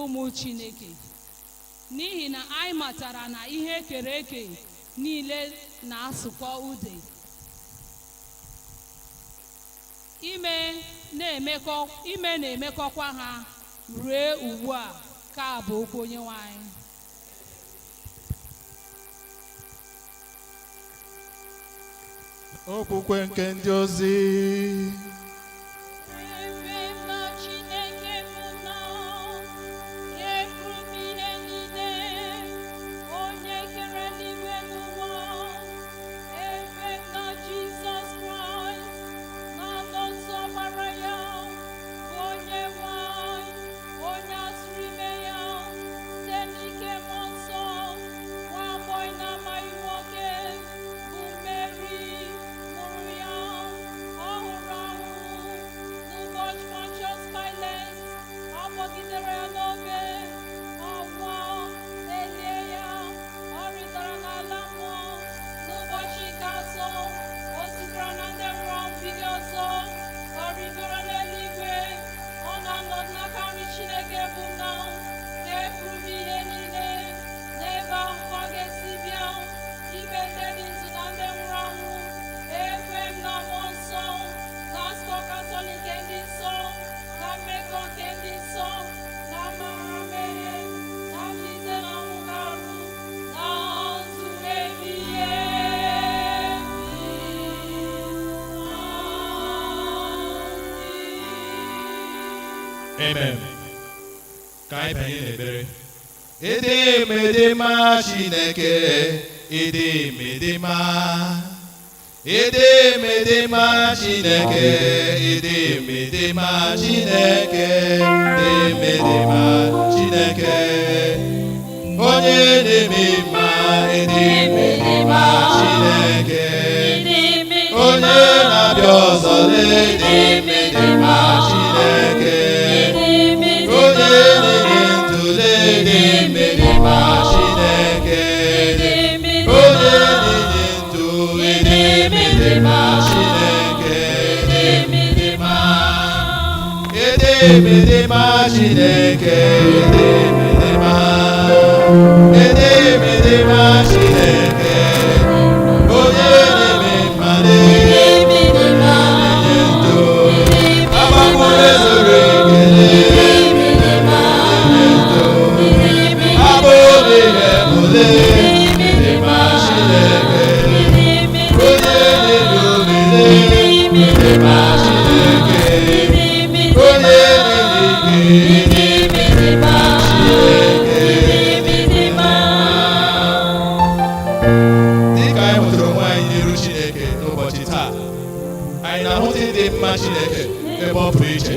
ụmụ Chineke, n'ihi na anyị matara na ihe ekere eke niile na-asụkọ ude ime na-emekọkwa ha ruo ugbu a. Ka bụ okwu Onyenwe anyị. Okwukwe nke ndị ozi. Ebe m na Chineke bụ nna nke pụrụ ime ihe niile, onye kere eluigwe n'ụwa. Ebe m na Jizọs Kraịst na n'otu ọkpara ya, bụ onye nwe anyị, onye asụrụ ime ya site n'ike mmụọ nsọ, nwa agbọghọ na-amaghị nwoke bụ Meri mụrụ ya. Ọ hụrụ ahụhụ n'ụbọchị Pontius Pilate, ọ kpọgidere ya n'obe, ọ nwụọ, elie ya, ọ rịdara n'ala mmụọ. N'ụbọchị nke atọ, o sitere na ndị nwụrụ anwụ bilie ọzọ, ọ rịgoro n'eluigwe, ọ na-anọ n'aka nri Chineke bụ nna nke pụrụ ime ihe niile. N'ebe ahụ ka ọ ga-esi bịa ikpe ndị dị ndụ na ndị nwụrụ anwụ. Ekwe m na mmụọ nsọ, na nzukọ Katọlik nke ndị nsọ, na mmekọ nke ndị nsọ, na mgbaghara mmehie, na mbilite n'ọnwụ nke arụ, na ndụ ebighị ebi. Amen. Amen. Ka anyị banye n'ekpere. Edemedema Chineke, edemedema. Edemedema Chineke, edemedema Chineke, edemedema Chineke. Onye na-eme mma, edemedema Chineke. Onye na-abịa ọzọ, edemedema Chineke. Onye na-enye ndụ, edemedema Chineke. Onye na-enye ndụ, edemedema Chineke. Edemedema. Edemedema Chineke, edemedema. Edemedema Chineke. Onye na-eme mma, na-enye ndụ. Agbakwunye zuru ekele. Abụ ihe ole ma Chineke, onye na-enye omele ma Chineke, onye na-enye ike ma Chineke. Dịka anyị hụtara onwe anyị n'iru Chineke n'ụbọchị taa, anyị na-ahụta ịdị mma Chineke ebe ọ pụrụ iche.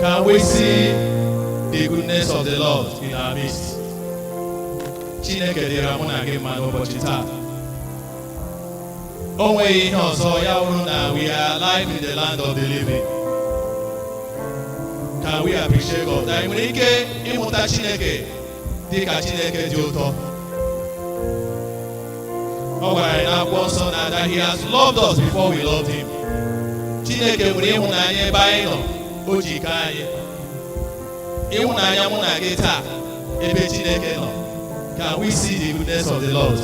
Can we see the goodness of the Lord in our midst? Chineke dịra mụ na gị mma n'ụbọchị taa. O nweghị ihe ọzọ ya wụrụ na we are alive in the land of the living. Can we appreciate God? Anyị nwere ike ịmụta Chineke dị ka Chineke dị ụtọ. Ọ gwara anyị n'akwụkwọ nsọ na that he has loved us before we loved him. Chineke nwere ịhụnanya ebe anyị nọ, o ji ke anyị. Ịhụnanya mụ na gị taa ebe Chineke nọ. Can we see the goodness of the Lord?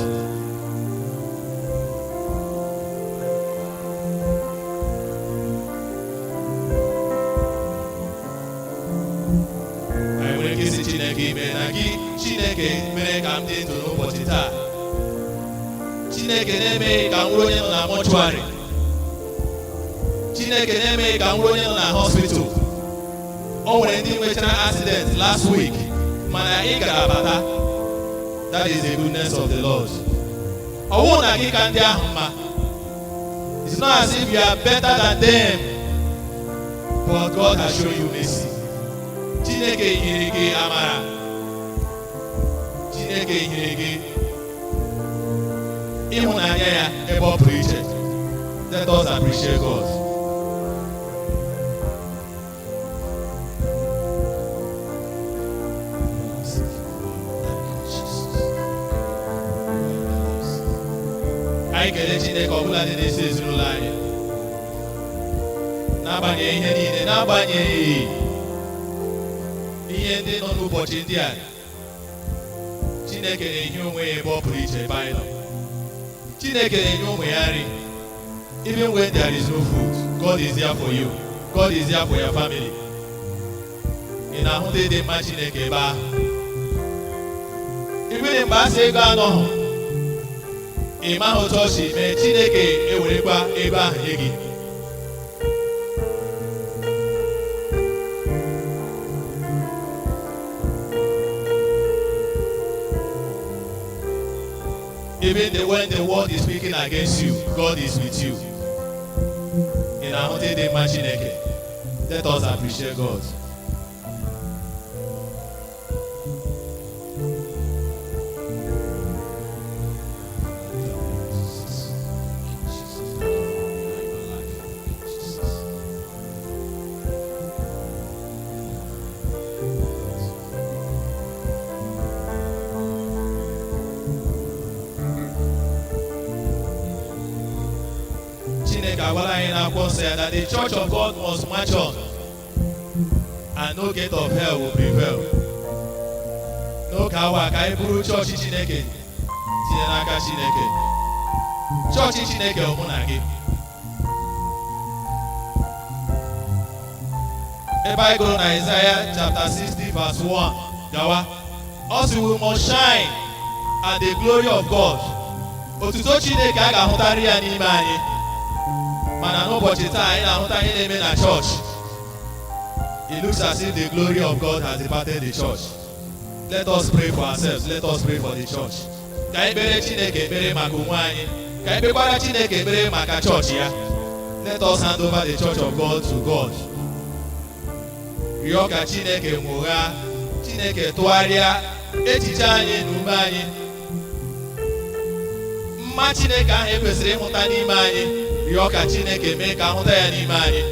Anyị nwere ike isi Chineke ime na gị Chineke mere ka m dị ndụ n'ụbọchị taa. Chineke na-emeghị ka m bụrụ onye nọ na mortuary. Chineke na-emeghị ka m bụrụ onye nọ na hospital. O nwere ndị nwechara accident last week, mana ị gara bata. That is the goodness of the Lord. Ọ bụrụ na gị ka ndị ahụ mma. It's not as if you are better than them, but God has shown you mercy. Chineke nyere gị amara. Chineke nyere gị ịhụnanya ya ebe ọ pụrụ iche. Let us appreciate God. Anyị kelee Chineke ọbụla dị n'isi ezinụlọ anyị, n'agbanyeghị ihe niile, n'agbanyeghị ihe ndị nọ n'ụbọchị ndị a, Chineke na-enye onwe ya ebe ọ pụrụ iche ebe anyị nọ. Chineke na-enye ụmụ ya nri. Even when there is no food, God is there for you. God is there for your family. Ị na-ahụta ịdị mma Chineke ebe ahụ. Even mgbe a sị ego anọghị, ị maghị otu ọ si mee, Chineke ewerekwa ego ahụ nye gị. Even when the world is speaking against you, God is with you. Ị na-ahụta ịdị mma Chineke. Let us appreciate God. Chineke agwala anyị n'akwụkwọ nsọ ya that the church of God must march on and no gate of hell will prevail. N'oge awa, ka anyị bụrụ chọọchị Chineke tinye n'aka Chineke. Chọọchị Chineke ọ mụ na gị. Ebe anyị gụrụ na Isaiah chapter 60 verse 1 gawa, ọ sị, "We must shine and the glory of God." Otuto Chineke a ga-ahụtarị ya n'ime anyị. Mana n'ụbọchị taa, anyị na-ahụta ihe na-eme na chọọchị. It looks as if the glory of God has departed the church. Let us pray for ourselves. Let us pray for the church. Ka anyị kpere Chineke ekpere maka onwe anyị. Ka anyị kpekwara Chineke ekpere maka chọọchị ya. Let us hand over the church of God to God. Rịọ ka Chineke nwoghaa, Chineke tụgharịa echiche anyị na ume anyị. Mma Chineke ahụ ekwesịrị ịhụta n'ime anyị, rịọ ka Chineke mee ka ahụta ya n'ime anyị.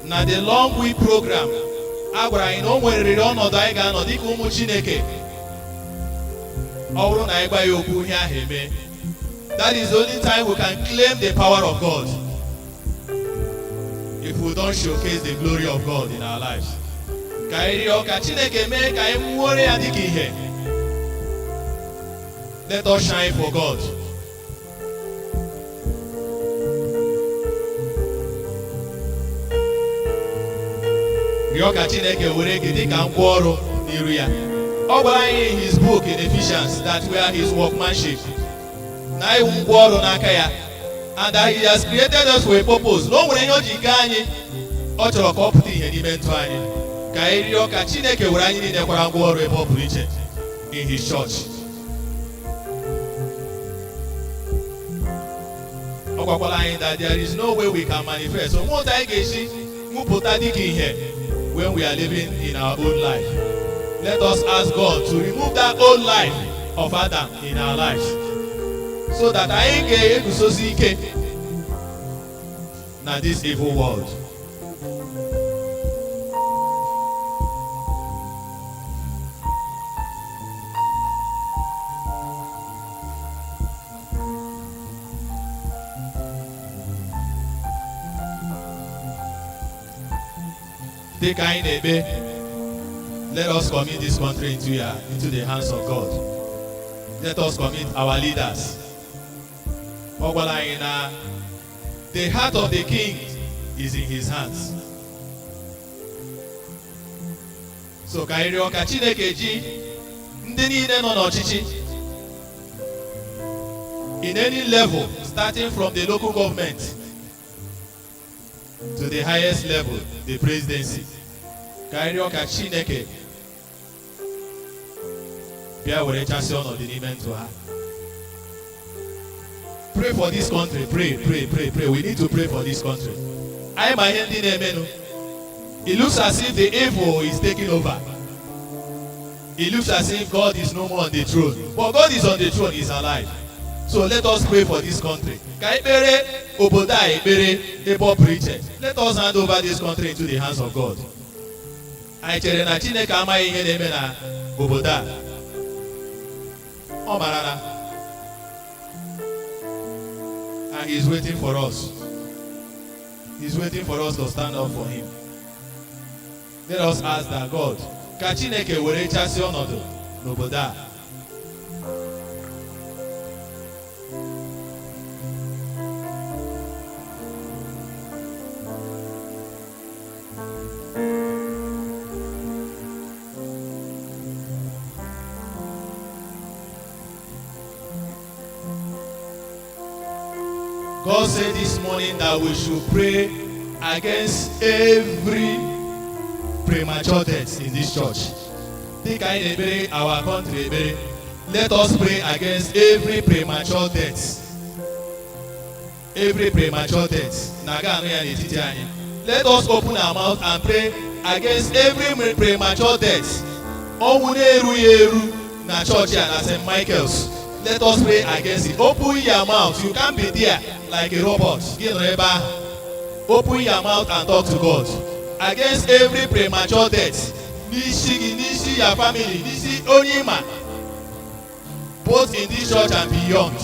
Na the long week program, a gwara anyị na o nwerịrị ọnọdụ anyị ga-anọ dịka ụmụ Chineke. Ọ bụrụ na anyị gwa ya okwu, ihe ahụ eme. That is the only time we can claim the power of God. If we don't showcase the glory of God in our lives, ka anyị rịọ ka Chineke mee ka anyị nwuore ya dịka ihe. Let us shine for God. Rịọ ka Chineke were gị dịka ngwa ọrụ n'iru ya. Ọ gwara anyị in his book in Ephesians that we are his workmanship, na iwu ngwa ọrụ n'aka ya, and that he has created us for a purpose, na o nwere ihe o ji kee anyị, ọ chọrọ ka ọ pụta ihe n'ime ndụ anyị. Ka anyị rịọ ka Chineke were anyị niile kwara ngwa ọrụ ebe ọ pụrụ iche in his church. Ọ gwakwala anyị that there is no way we can manifest, onwe otu anyị ga-esi nwupụta dịka ihe, when we are living in our own life. Let us ask God to remove that old life of Adam in our lives so that anyị ga-eguzosi ike na this evil world. Dịka anyị na-ekpe, let us commit this country into the hands of God. Let us commit our leaders. Ọ gwara anyị na the heart of the king is in his hands. So ka anyị rịọ ka Chineke ji ndị niile nọ n'ọchịchị in any level, starting from the local government to the highest level, the presidency. Ka anyị rịọ ka Chineke bịa were chasị ọnọdụ n'ime ndụ ha. Pray for this country. Pray, pray, pray, pray. We need to pray for this country. Anyị ma ihe ndị na-emenụ. It looks as if the evil is taking over. It looks as if God is no more on the throne, but God is on the throne. He is alive. So let us pray for this country. Ka anyị kpere obodo a ekpere ebe ọ pụrụ iche. Let us hand over this country into the hands of God. Anyị chere na Chineke amaghị ihe na-eme na obodo a? Ọ mara na, and he is waiting for us. He is waiting for us to stand up for him. Let us ask that God, ka Chineke were chasị ọnọdụ n'obodo a. God said this morning that we should pray against every premature death in this church. Dịka anyị na-ekpere our country ekpere, let us pray against every premature death. Every premature death na-aga anụ ya n'etiti anyị. Let us open our mouth and pray against every premature death. Ọnwụ na-erughị eru na chọọchị a na St. Michael's. Let us pray against it. Open your mouth. You can't be there like a robot. Gị nọrọ ebe ahụ. Open your mouth and talk to God. Against every premature death. N'isi gị, n'isi your family, n'isi onye ịma. Both in this church and beyond.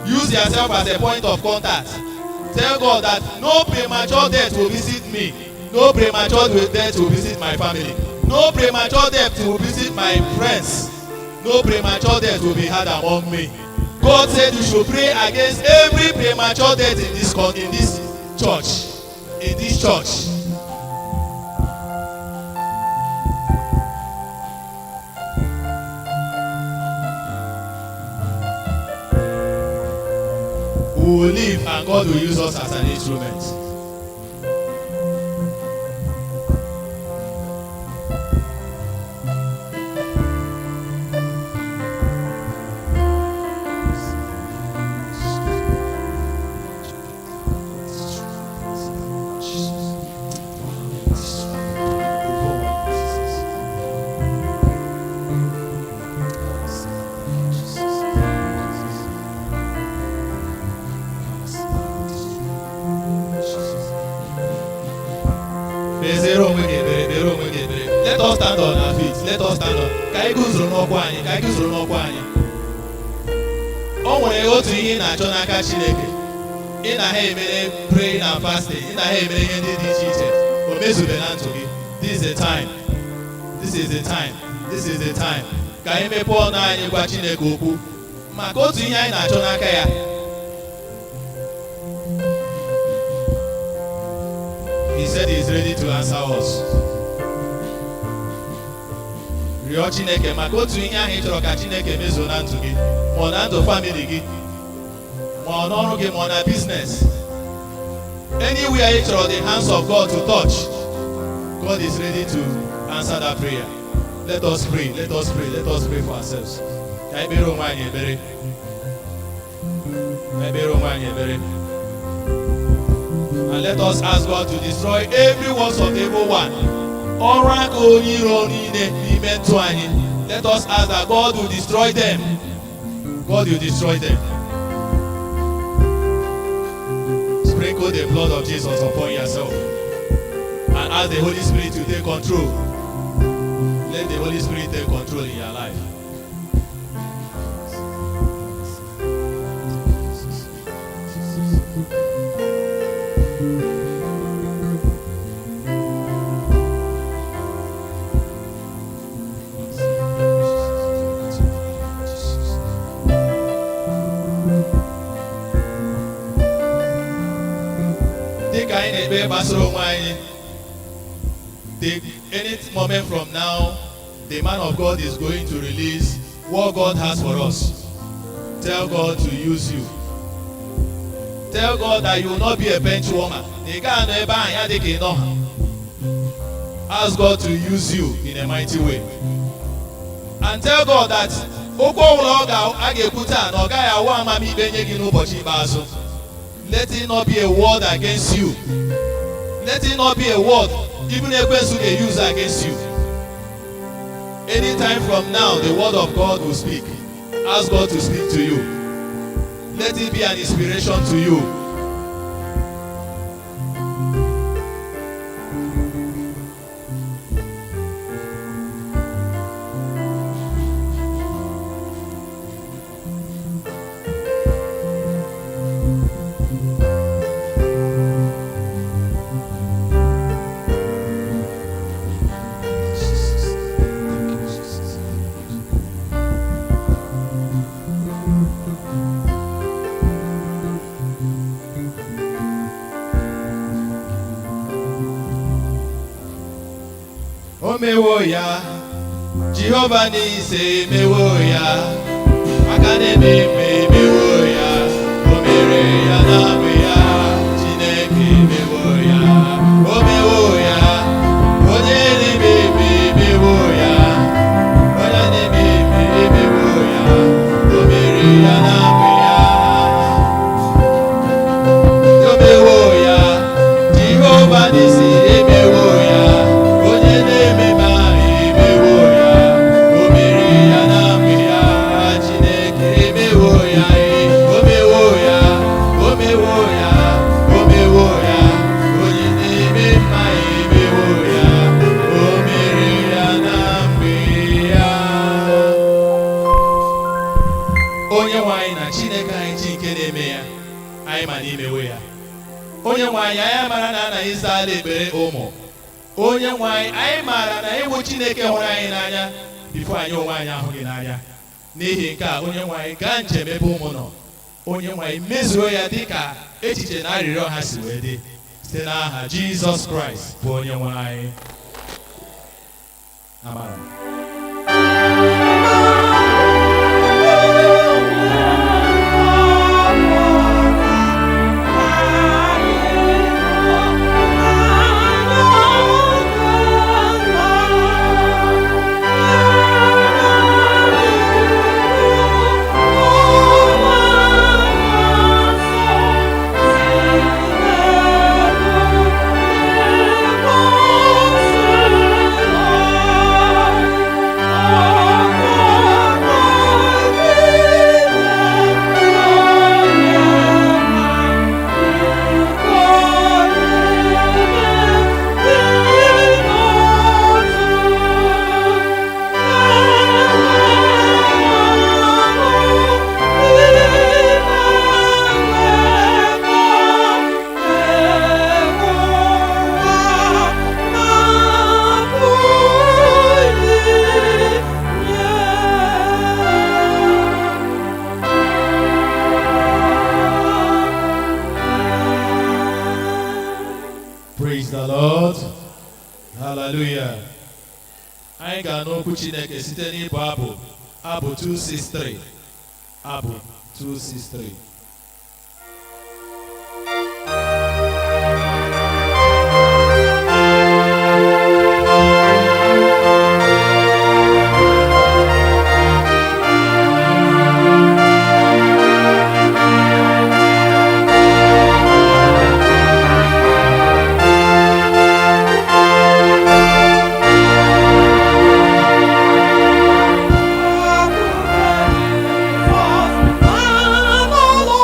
Use yourself as a point of contact. Tell God that no premature death will visit me. No premature death will visit my family. No premature death will visit my friends. No premature death will be had among me. God said you should pray against every premature death in this church. In this church. We will live and God will use us as an instrument. Kpeziere onwe gị ekpere, kpere onwe gị ekpere. Let us stand on our feet. Let us stand on. Ka anyị guzoro n'ụkwụ anyị, ka anyị guzoro n'ụkwụ anyị. O nwere otu ihe ị na-achọ n'aka Chineke. Ị na ha emere praying and fasting, ị na ha emere ihe ndị dị iche iche. O mezube na ndụ gị. This is the time. This is the time. This is the time. Ka anyị mepee ọnụ anyị gwa Chineke okwu maka otu ihe anyị na-achọ n'aka ya. He said he is ready to answer us. Rịọ Chineke maka otu ihe ahụ ị chọrọ ka Chineke mezuo na ndụ gị, ma ọ na ndụ family gị, ma ọ n'ọrụ gị, ma ọ na business. Anywhere ị chọrọ the hands of God to touch, God is ready to answer that prayer. Let us pray, let us pray, let us pray for ourselves. Ka anyị kpere onwe anyị ekpere. Ka anyị kpere onwe anyị ekpere. And let us ask God to destroy every works of the evil one. Ọrụ aka onye iro niile n'ime ndụ anyị. Let us ask that God will destroy them. God will destroy them. Sprinkle the blood of Jesus upon yourself and ask the Holy Spirit to take control. Let the Holy Spirit take control in your life. Dịka anyị na-ekpe gbasara onwe anyị, any moment from now, the man of God is going to release what God has for us. Tell God to use you. Tell God that you will not be a bench warmer. Na ị gaghị anọ ebe ahụ ya dị ka ị nọ ha. Ask God to use you in a mighty way. And tell God that okwu ọbụla ọ a ga-ekwu taa na ọ gaghị awụ amamikpe nye gị n'ụbọchị ikpeazụ. Let it not be a word against you. Let it not be a word even ekwensu ga-use against you. Anytime from now, the word of God will speak. Ask God to speak to you. Let it be an inspiration to you. Mewo ya. Jehova Nisi emewo ya. Aka na-eme eme emewo ya. O mere ya na mgbe ya. Chineke emewo ya. O mewo ya. Onye na-eme eme emewo ya. Onye na-eme eme emewo ya. O mere ya na mgbe ya. O mewo ya. Jehova Nisi emewo ya. Onye na-eme ma emewo ya. O mere ya na mgbe ya. Chineke emewo ya. O mewo ya. O mewo ya. O mewo ya. Onye na-eme mma emewo ya. O mere ya na mgbe ya. Onye nwe anyị na Chineke anyị, chi nke na-eme ya, anyị ma n'imewo ya. Onye nwe anyị, anyị mara na anaghị ịzala ekpere ụmụ. Onye nwe anyị, anyị maara na ịwụ Chineke hụrụ anyị n'anya before anyị onwe anyị ahụ gị n'anya. N'ihi nke a, onye nwe anyị, gaa njem ebe ụmụ nọ. Onye nwe anyị, mezuo ya dịka echiche na arịrịọ ha si wee dị, site n'aha Jizọs Kraịst bụ onye nwe anyị. Amara. Praise the Lord. Hallelujah. Anyị ga-anụ okwu Chineke site n'ịbụ abụ, abụ 263, abụ 263. Anụlọ.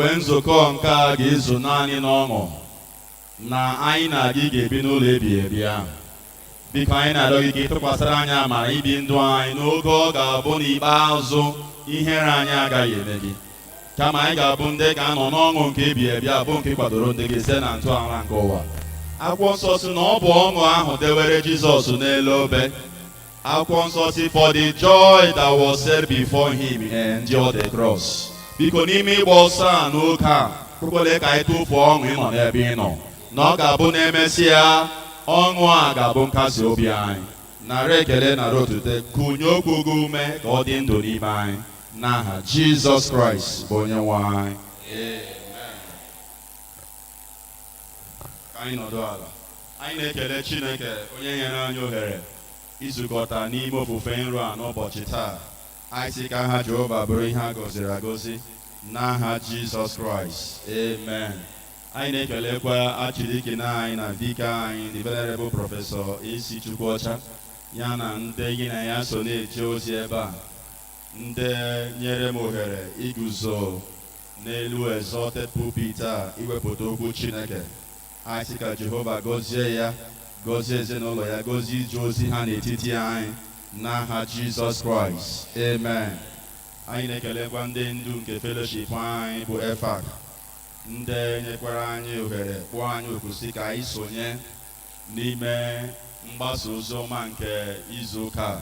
Mgbe nzukọ nke a ga-ezu naanị n'ọṅụ na anyị na gị ga-ebi n'ụlọ ebighị ebi ahụ, biko, anyị na-arịọ gị ka ị tụkwasịrị anyị amara ibi ndụ anyị n'oge ọ ga-abụ n'ikpeazụ ihere anyị agaghị eme gị, kama anyị ga-abụ ndị ga-anọ n'ọṅụ nke ebighị ebi a bụ nke kwadoro ndị gị site na ntọala nke ụwa. Akwụkwọ Nsọ si na ọ bụ ọṅụ ahụ dewere Jizọs n'elu obe. Akwụkwọ Nsọ si, "For the joy that was set before him, he endured the cross." Biko, n'ime ịgba ọsọ a n'oge a, kwekwele ka anyị tụfuo ọṅụ ịnọ n'ebe ị nọ, na ọ ga-abụ na-emesịa ọṅụ a ga-abụ nkasi obi anyị. Nara ekele, nara otuto. Kụnye okwu gị ume ka ọ dị ndụ n'ime anyị, n'aha Jizọs Kraịst bụ Onye nwe anyị. Amen. Ka anyị nọdụ ala. Anyị na-ekele Chineke onye nyere anyị ohere izukọta n'ime ofufe nro a n'ụbọchị taa. Anyị sị ka aha Jehova bụrụ ihe a gọziri agọzi n'aha Jizọs Kraịst. Amen. Anyị na-ekelekwa archdeacon anyị na vicar anyị, the Venerable Professor A.C. Chukwuọcha, ya na ndị gị na ya so na-eje ozi ebe a, ndị nyere m ohere iguzo n'elu exalted pulpit a iwepụta okwu Chineke. Anyị sị ka Jehova gọzie ya, gọzie ezinụlọ ya, gọzie ije ozi ha n'etiti anyị, n'aha Jizọs Kraịst. Amen. Anyị na-ekelekwa ndị ndu nke fellowship anyị bụ EFAC, ndị nyekwara anyị ohere kpọọ anyị oku sị ka anyị sonye n'ime mgbasa ozi ọma nke izu ụka a.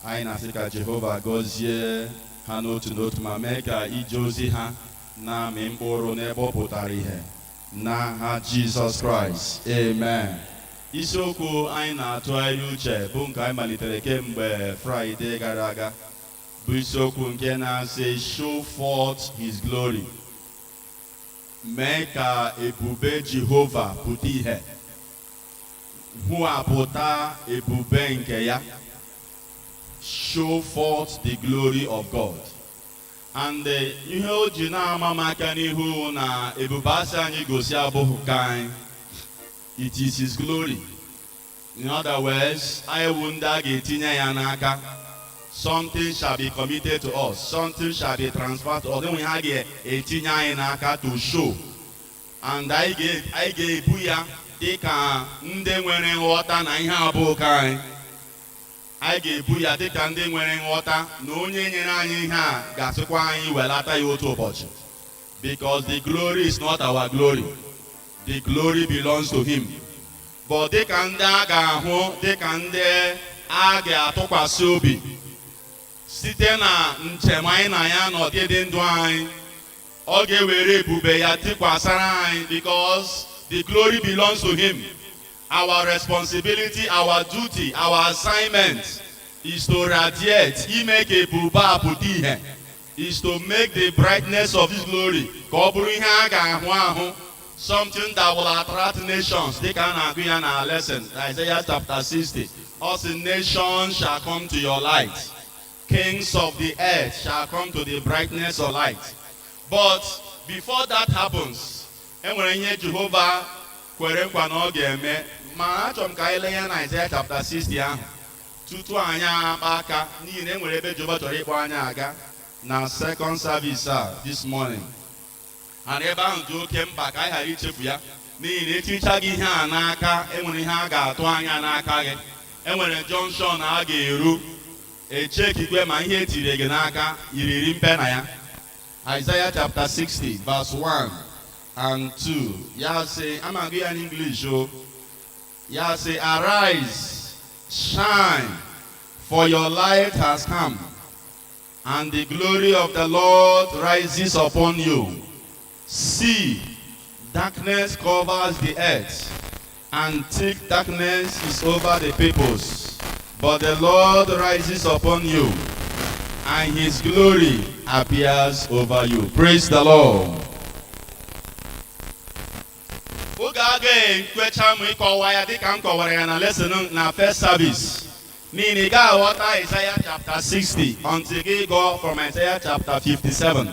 Anyị na-asị ka Jehova gọzie ha n'otu n'otu ma mee ka ije ozi ha na-amị mkpụrụ n'ebe ọ pụtara ihe, n'aha Jizọs Kraịst. Amen. Isiokwu anyị na-atụgharị uche bụ nke anyị malitere kemgbe Fraịde gara aga, bụ isiokwu nke na-asị, "Show forth his glory", mee ka ebube Jehova pụta ìhè, hụapụta ebube nke ya. Show forth the glory of God. And ihe o ji na-ama m aka n'ihu na ebube asị anyị gosi abụghị ka anyị, it is his glory. In other words, anyị wu ndị a ga-etinye ya n'aka. Something shall be committed to us, something shall be transferred to us. Enwe ihe a ga-etinye anyị n'aka to show, and anyị ga-ebu ya dịka ndị nwere nghọta na ihe abụọ ka anyị ga-ebu ya dịka ndị nwere nghọta na onye nyere anyị ihe a ga-asịkwa anyị welata ya otu ụbọchị, because the glory is not our glory, the glory belongs to him. But dịka ndị a ga-ahụ, dịka ndị a ga-atụkwasị obi site na njem anyị na ya n'ọdịdị ndụ anyị, ọ ga-ewere ebube ya tikwasara anyị, because the glory belongs to him. Our responsibility, our duty, our assignment is to radiate, ime ka ebube a pụta ìhè, is to make the brightness of his glory ka ọ bụrụ ihe a ga-ahụ ahụ, something that will attract nations, dịka a na-agụ ya na lesson Isaiah chapter 60. Ọ sị, "Nations shall come to your light, kings of the earth shall come to the brightness of light." But before that happens, enwere ihe Jehova kwere nkwa na ọ ga-eme. Ma achọrọ m ka anyị lenye na Isaiah chapter 60 ahụ tutu anyị akpa aka, n'ihi na enwere ebe Jehova chọrọ ịkpọ anyị aga na second service a this morning, and ebe ahụ dị oke mkpa ka anyị ghara ichefu ya, n'ihi na eticha gị ihe a n'aka, enwere ihe a ga-atụ anya n'aka gị, enwere junction a ga-eru echekikwe ma ihe etiri gị n'aka yiriri mpe na ya. Isaiah chapter 60 verse 1 and 2, ya sị, amaghị ya n'English o, ya sị, "Arise, shine, for your light has come, and the glory of the Lord rises upon you. See, darkness covers the earth, and thick darkness is over the peoples. But the Lord rises upon you, and his glory appears over you." Praise the Lord. Oge agaghị ekwecha m ịkọwa ya dịka m kọwara ya na lesson na first service, n'ihi na ị ga-aghọta Isaiah chapter 60 until gị gụọ from Isaiah chapter 57,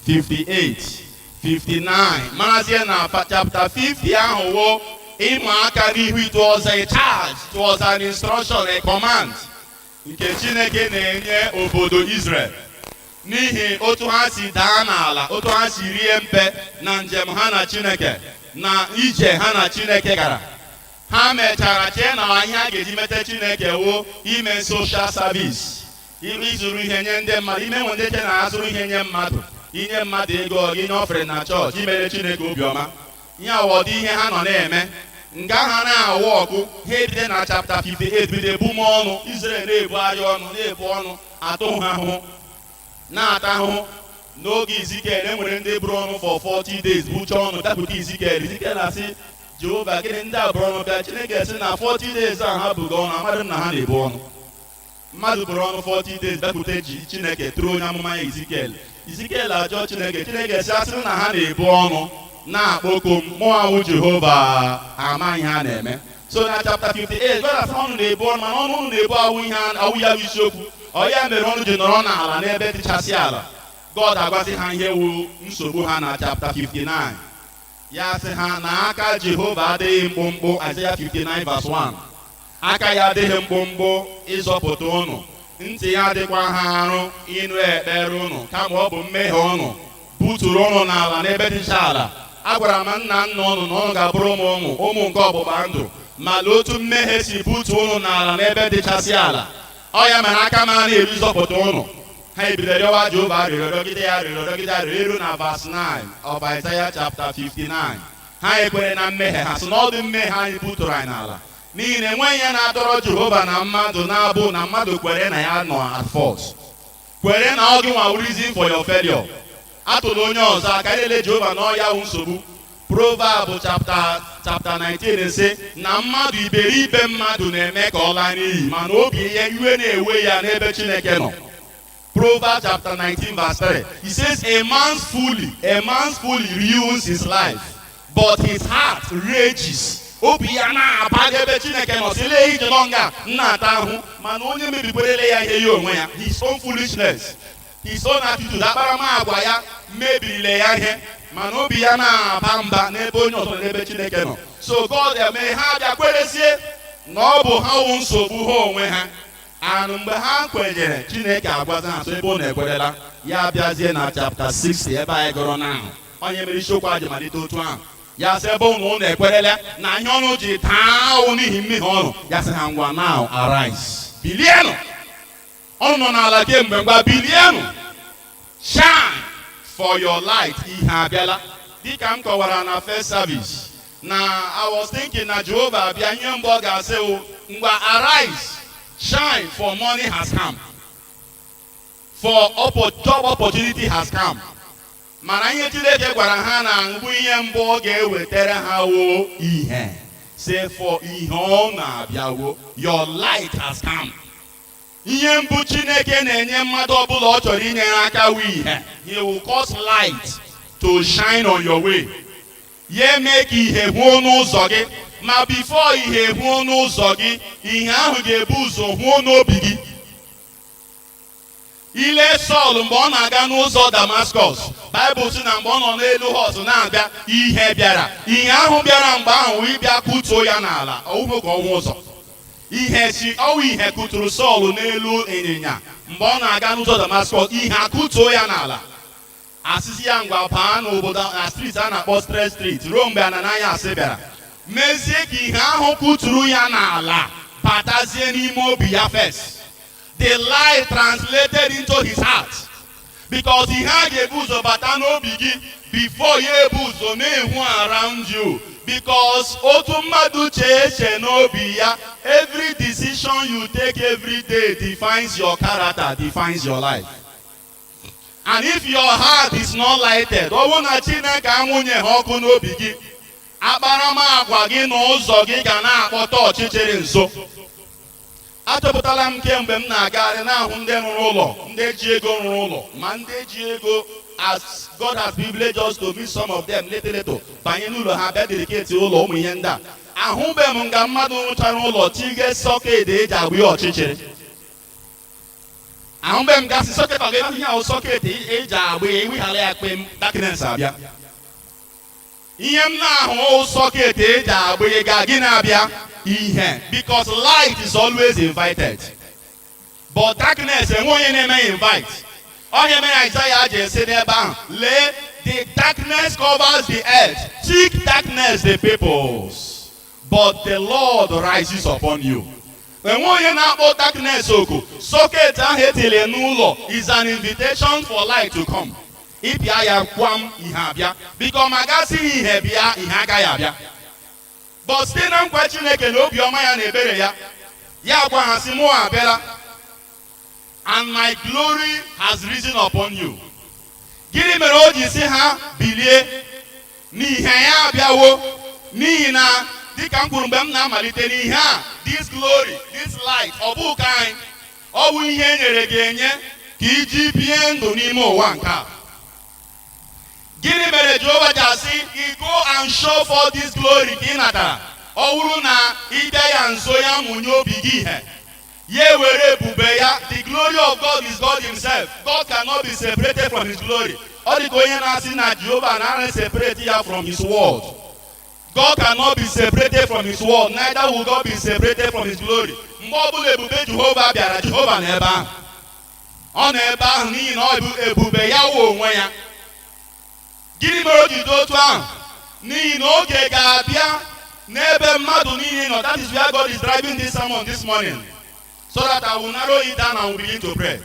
58, 59, marazie na chapter 50 ahụ wo ịma aka n'ihu. It was a charge, it was an instruction, a command nke Chineke na-enye obodo Israel. N'ihi otu ha si daa n'ala, otu ha si rie mpe na njem ha na Chineke na ije ha na Chineke gara, ha mechara chee na ihe a ga-eji mete Chineke wo ime social service, ịzụrụ ihe nye ndị mmadụ, ime nwe ndị che na azụrụ ihe nye mmadụ, inye mmadụ ego, ọ gị nye offering na chọọchị, imere Chineke obiọma. Ihe awọdụ ihe ha nọ na-eme nga ha na-awụ ọkụ. Ha ebido na chapter 58, bido ebu m ọnụ. Israel na-ebugharị ọnụ, na-ebu ọnụ, atụ ha ahụhụ, na-ata ahụhụ. N'oge Izikiel, e nwere ndị buru ọnụ for 40 days, bucha ọnụ dapụta Izikiel. Izikiel na-asị Jehova, "Gịnị ndị a buru ọnụ bịa?" Chineke sị na 40 days a ha bugo ọnụ, amadị m na ha na-ebu ọnụ. Mmadụ buru ọnụ 40 days bịakwute ji Chineke tụrụ onye amụma ya Izikiel. Izikiel ajụọ Chineke. Chineke sị, asịrị na ha na-ebu ọnụ na-akpọku m, mụ awụ Jehova ama ihe ha na-eme. So na chapter 58, God asị, ọnụ na-ebu ọnụ, mana ọnụ unu na-ebu awụ ihe awụ ya bụ isiokwu. Ọ ya mere ọnụ ji nọrọ n'ala n'ebe dịchasị ala. God agwazi ha ihe wu nsogbu ha na chapter 59. Ya sị ha na aka Jehova adịghị mkpụmkpụ, Isaiah 59 verse 1. Aka ya adịghị mkpụmkpụ ịzọpụta ụnụ, ntị ya adịkwa ha arụ ịnụ ekpere ụnụ, kama ọ bụ mmehie ụnụ buturu ụnụ n'ala n'ebe dịcha ala. Agwara m nna nna ụnụ na ụnụ ga-abụrụ m ụmụ, ụmụ nke ọgbụgba ndụ, ma lee otu mmehie si butu ụnụ n'ala n'ebe dịchasị ala. Ọ ya mere aka m a na-eru ịzọpụta ụnụ. Ha ebido rịọwa Jehova arịrịọ, rịọgide ya arịrịọ, rịọgide arịrịọ, eru na verse 9 of Isaiah chapter 59. Ha ekwere na mmehie ha, sị na ọ dị mmehie anyị buturu anyị n'ala, n'ihi na enweghị ihe na-adọrọ Jehova na mmadụ na-abụ na mmadụ kwere na ya nọ at fault, kwere na ọ gị nwa reason for your failure. Atụla onye ọzọ aka, ilele Jehova na ọ ya wụ nsogbu. Proverb chapter 19 sị na mmadụ iberibe mmadụ na-eme ka ọ laa n'iyi, mana obi ihe iwe na-ewe ya n'ebe Chineke nọ. Proverbs chapter 19 verse 3. He says, A man's folly ruins his life, but his heart rages." Obi ya na-aba n'ebe Chineke nọ, sị, "Lee ije nọ nga m na-ata ahụ," mana onye mebikwerele ya ihe ya onwe ya, his own foolishness, his own attitude, akparamagwa ya mebirile ya ihe, mana obi ya na-aba mba n'ebe onye ọzọ nọ, n'ebe Chineke nọ. So God eme ha bịa kwerezie na ọ bụ ha wụ nsogbu ha onwe ha. And mgbe ha kwenyere, Chineke agwazi ha so ebe ọ na-ekwerela ya bịazie na chapter 60 ebe anyị gụrụ na onye mere isiokwu a ji malite otu ahụ. Ya sị, ebe ụnụ ụnụ ekwerela na ihe ọnụ ji taa ahụ n'ihi mmehie ọnụ, ya sị ha, "Ngwa, now arise, bilienụ. Ọnụ nọ n'ala kemgbe, ngwa bilienụ. Shine, for your light," ihe abịala. Dịka m kọwara na first service na I was thinking na Jehova abịa, ihe mbụ ọ ga-asị wụ, "Ngwa, arise, shine, for money has come, for job opportunity has come." Mana ihe Chineke gwara ha na mbụ, ihe mbụ ọ ga-ewetara ha wo ihe, say for ihe ọ na-abịawo, your light has come. Ihe mbụ Chineke na-enye mmadụ ọbụla ọ chọrọ inyere aka wụ ihe. He will cause light to shine on your way, ya eme ka ihe hụo n'ụzọ gị. Ma before ihe hụo n'ụzọ gị, ihe ahụ ga-ebu ụzọ hụo n'obi gị. Ile Sọl mgbe ọ na-aga n'ụzọ Damascus, Baịbụl sị na mgbe ọ nọ n'elu horse na-abịa, ihe bịara. Ihe ahụ bịara mgbe ahụ wee bịa kụtuo ya n'ala, ọwụhụ ka ọnwụ ụzọ. Ihe si ọwụ ihe kụturu Sọl n'elu ịnyịnya mgbe ọ na-aga n'ụzọ Damascus. Ihe akụtuo ya n'ala, asịsị ya, "Ngwa, baa n'obodo na street a na-akpọ Straight Street," ruo mgbe Ananias bịara mezie ka ihe ahụ kụturu ya n'ala batazie n'ime obi ya first. The light translated into his heart, because ihe a ga-ebu ụzọ bata n'obi gị before ya ebu ụzọ na-ehu around you, because otu mmadụ chee eche n'obi ya, every decision you take every day defines your character, defines your life. And if your heart is not lighted, ọ bụrụ na Chineke amụnye ha ọkụ n'obi gị, akparamagwa gị na ụzọ gị ga na-akpọta ọchịchịrị nso. Achọpụtala m kemgbe m na-agagharị na-ahụ ndị rụrụ ụlọ, ndị ji ego rụrụ ụlọ, ma ndị ji ego, as God has privileged us to meet some of them little little, banye n'ụlọ ha, bịa dedicate ụlọ, ụmụ ihe ndị a, ahụbeghị m nga mmadụ rụchara ụlọ tige socket eji agba ya ọchịchịrị. Ahụbeghị m gasị socket ọ ga ihe ahụ socket eji agba ya, iweghala ya kpem, darkness abịa. Ihe m na-ahụ, socket eji agba ya ga gị na-abịa ihe, because light is always invited, but darkness enwe onye na-eme invite. Onye mere Isaiah ji esi n'ebe ahụ, "Lee, the darkness covers the earth, thick darkness the peoples, but the Lord rises upon you." Enwe onye na-akpọ darkness oku. Socket ahụ etile n'ụlọ is an invitation for light to come. Ịbịa ya kwam, ihe abịa. Biko, ma gasịghị ihe bịa, ihe agaghị abịa. But site na nkwa Chineke na obiọma ya na ebere ya, ya gwa ha sị, "Mụ abịala, and my glory has risen upon you." Gịnị mere o ji sị ha bilie n'ihe ya abịawo? N'ihi na, dịka m kwuru mgbe m na-amalite, n'ihe a, this glory, this light, ọ bụ ka anyị, ọ bụ ihe e nyere gị enye ka iji bie ndụ n'ime ụwa nke a. Gịnị mere Jehova ji asị gị, "Go and show forth this glory"? Ka ị natara, ọ bụrụ na ịbịa ya nso, ya mụnye obi gị ihe, ya ewere ebube ya. The glory of God is God himself. God cannot be separated from his glory. Ọ dị ka onye na-asị na Jehova na separate ya from his word. God cannot be separated from his word, neither will God be separated from his glory. Mgbe ọbụla ebube Jehova bịara, Jehova nọ ebe ahụ. Ọ nọ ebe ahụ n'ihi na ọ bụ ebube ya wụ onwe ya. Gịnị mere o ji dị otu ahụ? N'ihi na oge ga-abịa n'ebe mmadụ niile nọ. That is where God is driving this sermon this morning, so that I will narrow it down and will begin to pray.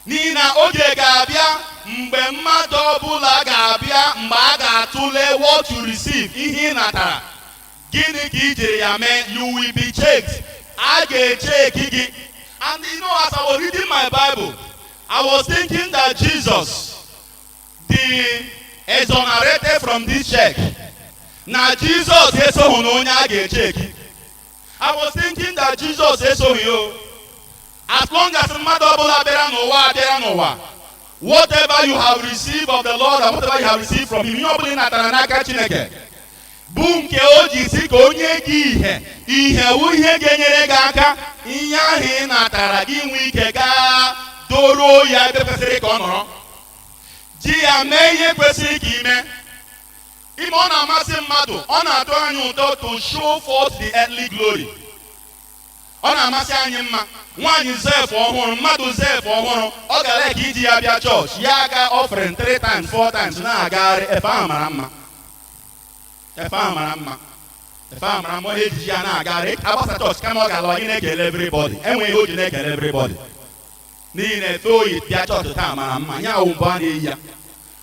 N'ihi na oge ga-abịa mgbe mmadụ ọbụla ga-abịa, mgbe a ga-atụle what you receive, ihe ị natara, gịnị ka i jiri ya mee? You will be checked. A ga-echeki gị. And as I was reading my Bible, I was thinking that Jesus, the exonerated from this check, na Jesus esoghị na onye a ga-echeki. I was thinking that Jesus esoghị o. As long as mmadụ ọbụla bịara n'ụwa, abịara n'ụwa, whatever you have received of the Lord and whatever you have received from him, ihe ọbụla ị natara n'aka Chineke bụ nke o ji si ka onye gị ihe, ihe wụ ihe ga-enyere gị aka, ihe ahụ ị natara gị nwee ike gaa doruo ya ebe kwesịrị ka ọ nọrọ, ji ya mee ihe kwesịrị ka ime ime. Ọ na-amasị mmadụ, ọ na-atọ anyị ụtọ to show forth the earthly glory. Ọ na-amasị anyị mma. Nwaanyị zef ọhụrụ, mmadụ zef ọhụrụ, ọ gara ka iji ya bịa chọọchị, ya aga offering three times, four times, na-agagharị. Efe ahụ mara mma, efe ahụ mara mma, efe ahụ mara mma. Onye ejiji ya na-agagharị agbasa chọọchị, kama ọ ga-alọ gị na-ekele everybody, enweghị o ji na-ekele everybody, n'ihi na efe oyi bịa chọọchị taa mara mma. Ya wụ mbụ a na-eyi ya.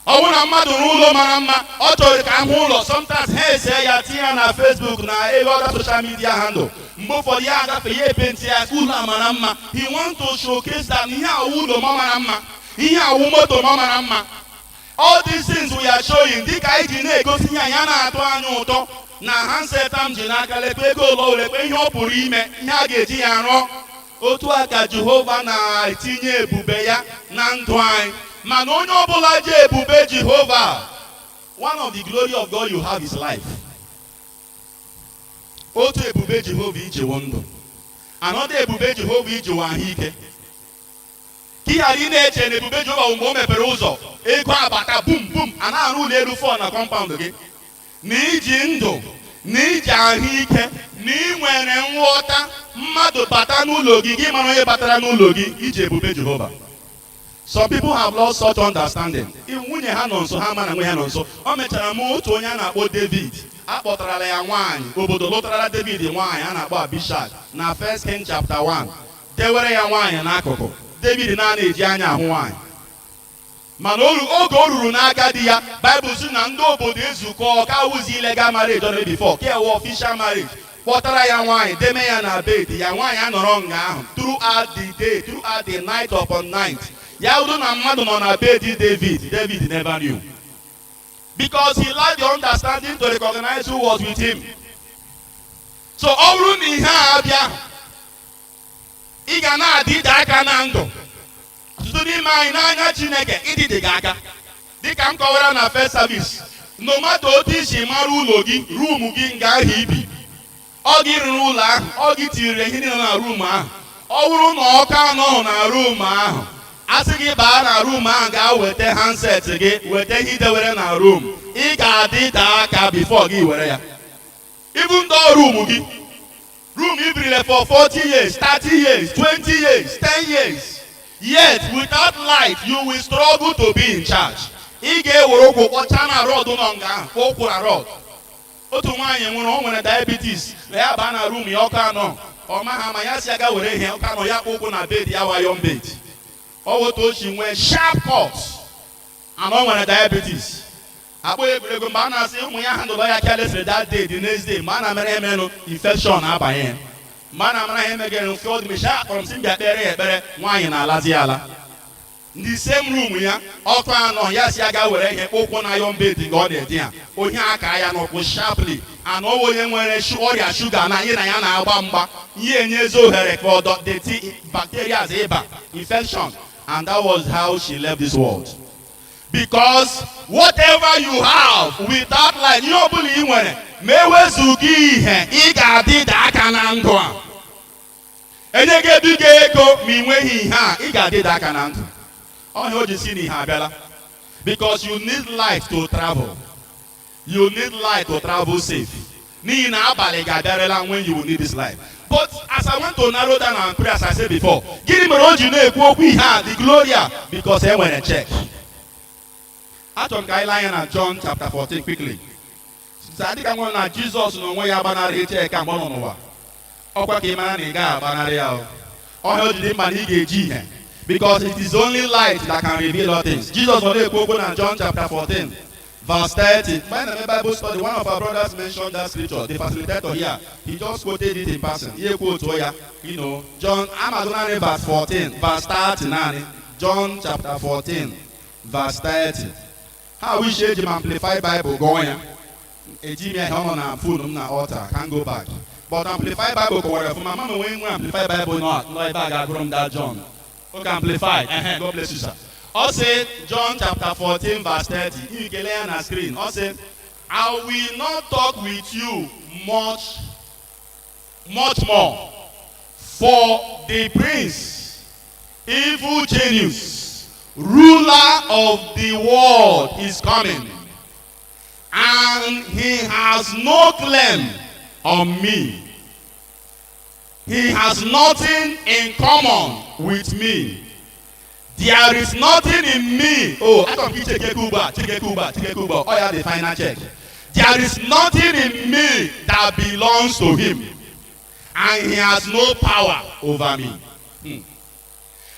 Ọ bụrụ na mmadụ n'ụlọ mara mma, ọ chọrọ ka ahụ ụlọ. Sometimes ha ese ya, tinye ya na Facebook na ebe other social media handle. Mgbe ụfọdụ ya agafe, ya epenti ya, ụlọ a mara mma. He want to showcase that ihe awụ ụlọ ma mara mma, ihe awụ moto ma mara mma. All these things we are showing, dịka anyị ji na-egosi ihe anyị na-atụ anya ụtọ na handset m ji n'aka, lekwe ego ụlọ, lekwe ihe ọ pụrụ ime, ihe a ga-eji ya rụọ. Otu a ka Jehova na-etinye ebube ya na ndụ anyị. Mana onye ọbụla ji ebube Jehova, one of the glory of God you have is life. Otu ebube Jehova ijiwo ndụ. Another ebube Jehova ijiwo ahụike. Ka ị ghara ị na-eche na ebube Jehova bụ mgbe o mepere ụzọ, ego abata bum bum, a na-arụ ụlọ elu fọ na compound gị. Na iji ndụ, na iji ahụike, na ị nwere nghọta, mmadụ bata n'ụlọ gị, gị mara onye batara n'ụlọ gị, iji ebube Jehova. Some people have lost such understanding. Nwunye ha nọ nso, ha ma na nwunye ha nọ nso. O mechara mụ otu onye a na-akpọ David. Akpọtarala ya nwaanyị, obodo lụtarala David nwaanyị a na-akpọ Abishag na First King chapter 1. Dewere ya nwaanyị n'akụkụ. David na-ana eji anya ahụ nwaanyị, mana oge o ruru n'aka di ya, Bible sị na ndị obodo ezukọ ka awụzi illegal marriage ọ na before ka ewe official marriage, kpọtara ya nwaanyị, deme ya na bed ya. Nwaanyị anọrọ nga ahụ throughout the day, throughout the night upon night. Ya bụrụ na mmadụ nọ na bed David, David never knew, because he lacked the understanding to recognize who was with him. So ọ bụrụ na ihe a abịa, ị ga na-adịde aka na ndụ. Ọtụtụ n'ime anyị, n'anya Chineke, ịdịdị gị aka. Dịka m kọwara na first service, no matter otu isi mara ụlọ gị, room gị, nga ahụ ibi, ọ gị rụrụ ụlọ ahụ, ọ gị tinyere ihe niile na room ahụ, ọ bụrụ na ọkụ anọghị na room ahụ, a sị gị baa na room ahụ, gaa weta handset gị, weta ihe idewere na room, ị ga-adịde aka before gị were ya. Even though room gị, room ibirile for 40 years, 30 years, 20 years, 10 years, Yet without light, you will struggle to be in charge. Ị ga-ewere ụkwụ kpọchaa na rod nọ nga ahụ, kpọọ ụkwụ na rod. Otu nwaanyị nwere, o nwere diabetes na ya baa na room ya, ọkụ anọ, ọ maghị ama ya si aga were ihe ọkụ anọ ya kpọ ụkwụ na bed ya, wayon bed. Ọ otu o si nwee sharp cut and o nwere diabetes. Akpọ egwuregwu. Mgbe a na-asị ụmụ ya handle ya carelessly that day, the next day, mgbe a na-amara emenụ, infection abanye ya. Mgbe a na-amara ha emegere mfe ọdụ mechi, akpọrọ m sị m bịa kpere ya ekpere. Nwaanyị na-alazi ya ala ndị same room ya, ọkụ anọ ya si aga were ihe ụkwụ na iron bed nke ọ na-edi ya, onye aka ya n'ụkwụ sharply. And ọ onye nwere ọrịa shuga na anyị na ya na-agba mgba, ihe enyezi ohere ka ọdọ dirty bacteria ịba infection, and that was how she left this world. Because whatever you have without light, ihe ọbụla ị nwere ma ewezuga ihe, ị ga-adịda aka na ndụ a. Enye gị ebigo ego ma ị nweghị ihe a, ị ga-adịda aka na ndụ. Ọhịa o ji si na ihe abịala, because you need light to travel. You need light to travel safe, n'ihi na abalị ga-abịarịla when you will need this light. But as I want to narrow down and pray, as I said before, gịnị mere o ji na-ekwu okwu ihe a, the gloria? Because e nwere check. Achọrọ m ka anyị lee anya na John chapter 14 quickly. Adịka nwere na Jizọs na onwe ya agbanarị check mgbe ọ nọ n'ụwa. Ọkwa ka ị mara na ị gaghị agbanarị ya o. Ọhịa o ji dị mkpa na ị ga-eji ihe, because it is only light that can reveal all things. Jizọs nọ na-ekwu okwu na John chapter 14 verse 30. Mgbe anyị na-eme Bible study, one of our brothers mentioned that scripture. The facilitator here, he just quoted it in person. Ihe ekwu otu ya, John amagụ naanị verse 14, verse 30 naanị. John chapter 14 verse 30. Ha wish eji m Amplified Bible gụọ ya. Eji m ya, ọ nọ na phone m na altar, can go back. But Amplified Bible kọwara ọfụma. Mama nwee nwe Amplified Bible nọ ebe a ga-agụrụ m that John. Okay, Amplified. God bless you, sir. Ọ sị, John chapter 14 verse 30. Ị kele ya na screen. Ọ sị, "I will not talk with you much, much more, for the prince, evil genius, ruler of the world is coming, and he has no claim on me. He has nothing in common with me. There is nothing in me." Oh, achọrọ m ka icheke ugbu a, chekeke ugbu a, chekeke ugbu a. Ọ ya, the final check. "There is nothing in me that belongs to him, and he has no power over me."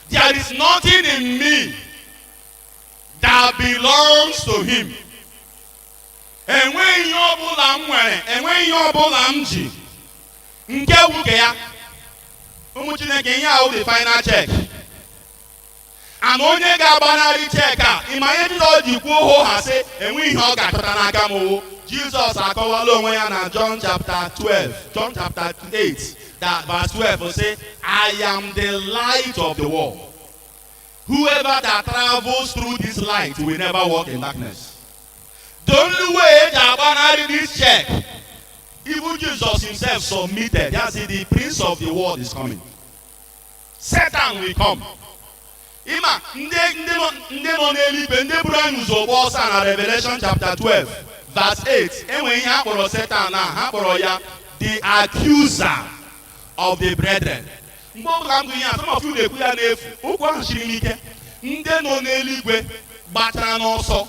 There is nothing in me that belongs to him. Enweghị ihe ọbụla m nwere, enweghị ihe ọbụla m ji nke wu nke ya. Ụmụ Chineke, ihe ahụ the final check. And onye ga-agbanarị check a, ịma ihe Jizọs ji kwuo hoo ha sị enweghị ihe ọ ga-achọta n'aka m wụ Jizọs akọwala onwe ya na John chapter 12, John chapter 8, that verse 12 say, "I am the light of the world. Whoever that travels through this light will never walk in darkness." The only way eji agbanarị this check, even Jesus himself submitted. Ya sị, the prince of the world is coming. Satan will come. Ịma ndị nọ n'eluigwe, ndị buru anyị ụzọ gba ọsọ na Revelation chapter 12 verse 8, enwere ihe a kpọrọ Satan na ha kpọrọ ya the accuser of the brethren. Mgbe ọbụla m gụ ihe a, some of you na-ekwu ya n'efu. Okwu ahụ siri m ike. Ndị nọ n'eluigwe gbachara n'ọsọ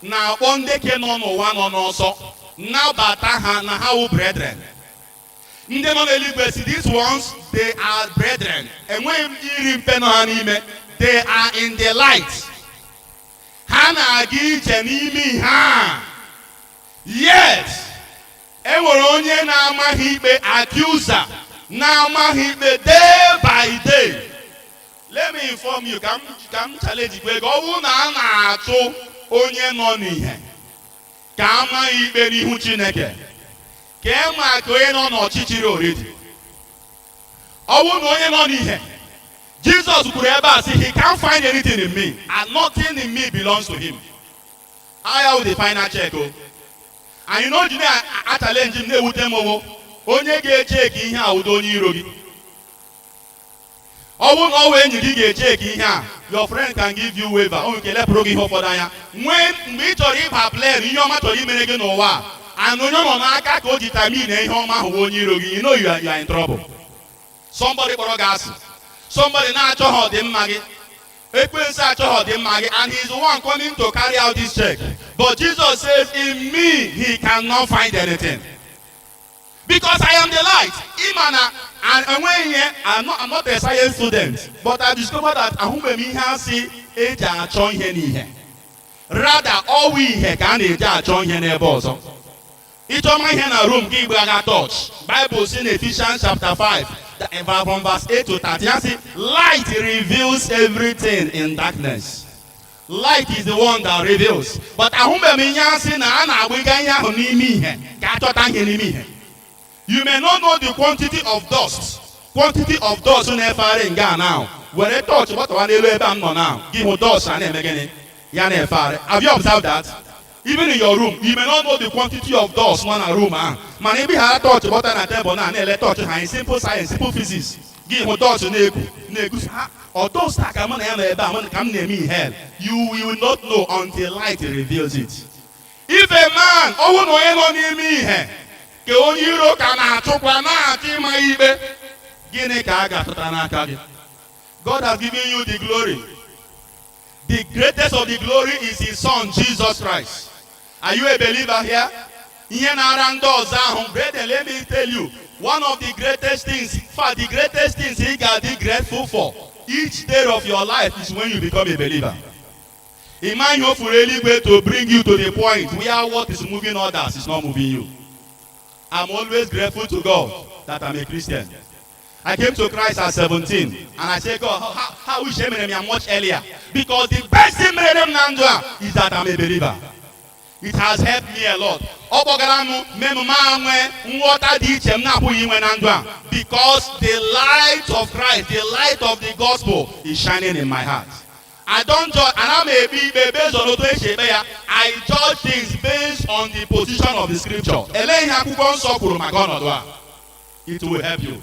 na-akpọ ndị ke nọ n'ụwa nọ n'ọsọ, nabata ha na ha wụ brethren. Ndị nọ n'eluigwe si, "These ones, they are brethren." Enweghị m iri mpe nọ ha n'ime. They are in the light. Ha na-aga ije n'ime ihe a. Yet enwere onye na-amaghị ikpe, accuser na-amaghị ikpe day by day. Let me inform you, ka m challenge kwe ka ọ bụrụ na a na-achụ onye nọ n'ihe ka amaghị ikpe n'ihu Chineke, ka e ma ka onye nọ n'ọchịchịrị already. Ọ bụrụ na onye nọ n'ihe, Jizọs kwuru ebe a sị, "He can't find anything in me, and nothing in me belongs to him." Agha wụ the final check o. Anyị na o ji na-achallenge m, na-ewute m owo onye ga-eche ka ihe a wụdo onye iro gị. Ọ bụrụ na ọ wụ enyi gị ga-eche ka ihe a, your friend can give you waiver. O nwere ike lepụrụ gị ihe ụfọdụ anya nwee mgbe ị chọrọ ịba plan ihe ọma chọrọ imere gị n'ụwa a. And onye nọ n'aka ka o ji termine ihe ọma ahụ bụ onye iro gị. You know you are in trouble. Somebody kpọrọ gị asị, somebody na-achọghị ọdịmma gị. Ekwensu achọghị ọdịmma gị, and he is the one coming to carry out this check. But Jesus says, "In me he cannot find anything, because I am the light." Ịma na enweghị ihe. I'm not a science student, but I discovered that ahụbeghị m ihe asị eji achọ ihe n'ihe. Rather, ọwụ ihe ka a na-eji achọ ihe n'ebe ọzọ. Ịchọma ihe na room gị, gbaga torch. Bible si na Ephesians chapter 5 from verse 8 to 13, ya sị, "Light reveals everything in darkness." Light is the one that reveals, but ahụbeghị m ihe asị na a na-agbịga ihe ahụ n'ime ihe ka achọta ihe n'ime ihe. You may not know the quantity of dust, quantity of dust na-efegharị nga now. Were torch gbatawa n'elu ebe a m nọ now, gị hụ dust a na-eme gịnị? Ya na-efegharị. Have you observed that? Even in your room, you may not know the quantity of dust nọ na room ahụ, mana ebe ghara torch gbata na table na na-ele torch ha, in simple science, simple physics, gị hụ dust na-ekwu na-egusi ha. Ọ dust a ka mụ na ya nọ ebe a, mụ ka m na-eme ihe. You will not know until light reveals it. If a man, ọwụ na onye nọ n'ime ihe ka onye iro ka na-achụkwa na-achọ ịma ya ikpe, gịnị ka a ga-achọta n'aka gị? God has given you the glory. The greatest of the glory is his son, Jesus Christ. Are you a believer here? Ihe na-ara ndị ọzọ ahụ. Brethren, let me tell you, one of the greatest things, in fact, the greatest things ị ga-adị grateful for each day of your life is when you become a believer. Ịma ihe o furu eluigwe to bring you to the point where what is moving others is not moving you. I'm always grateful to God that I'm a Christian. I came to Christ at 17 and I say, "God, how wish emere m ya much earlier," because the best thing mere m na ndụ a is that I'm a believer. It has helped me a lot. Ọ kpọgara m mee m ma nwee nghọta dị iche m na-apụghị inwe na ndụ a, because the light of Christ, the light of the gospel, is shining in my heart. I don't judge, ana m ekpe ikpe based on otu esi ekpe ya. I judge things based on the position of the scripture. Elee ihe akwụkwọ nsọ kwuru maka ọnọdụ a? It will help you.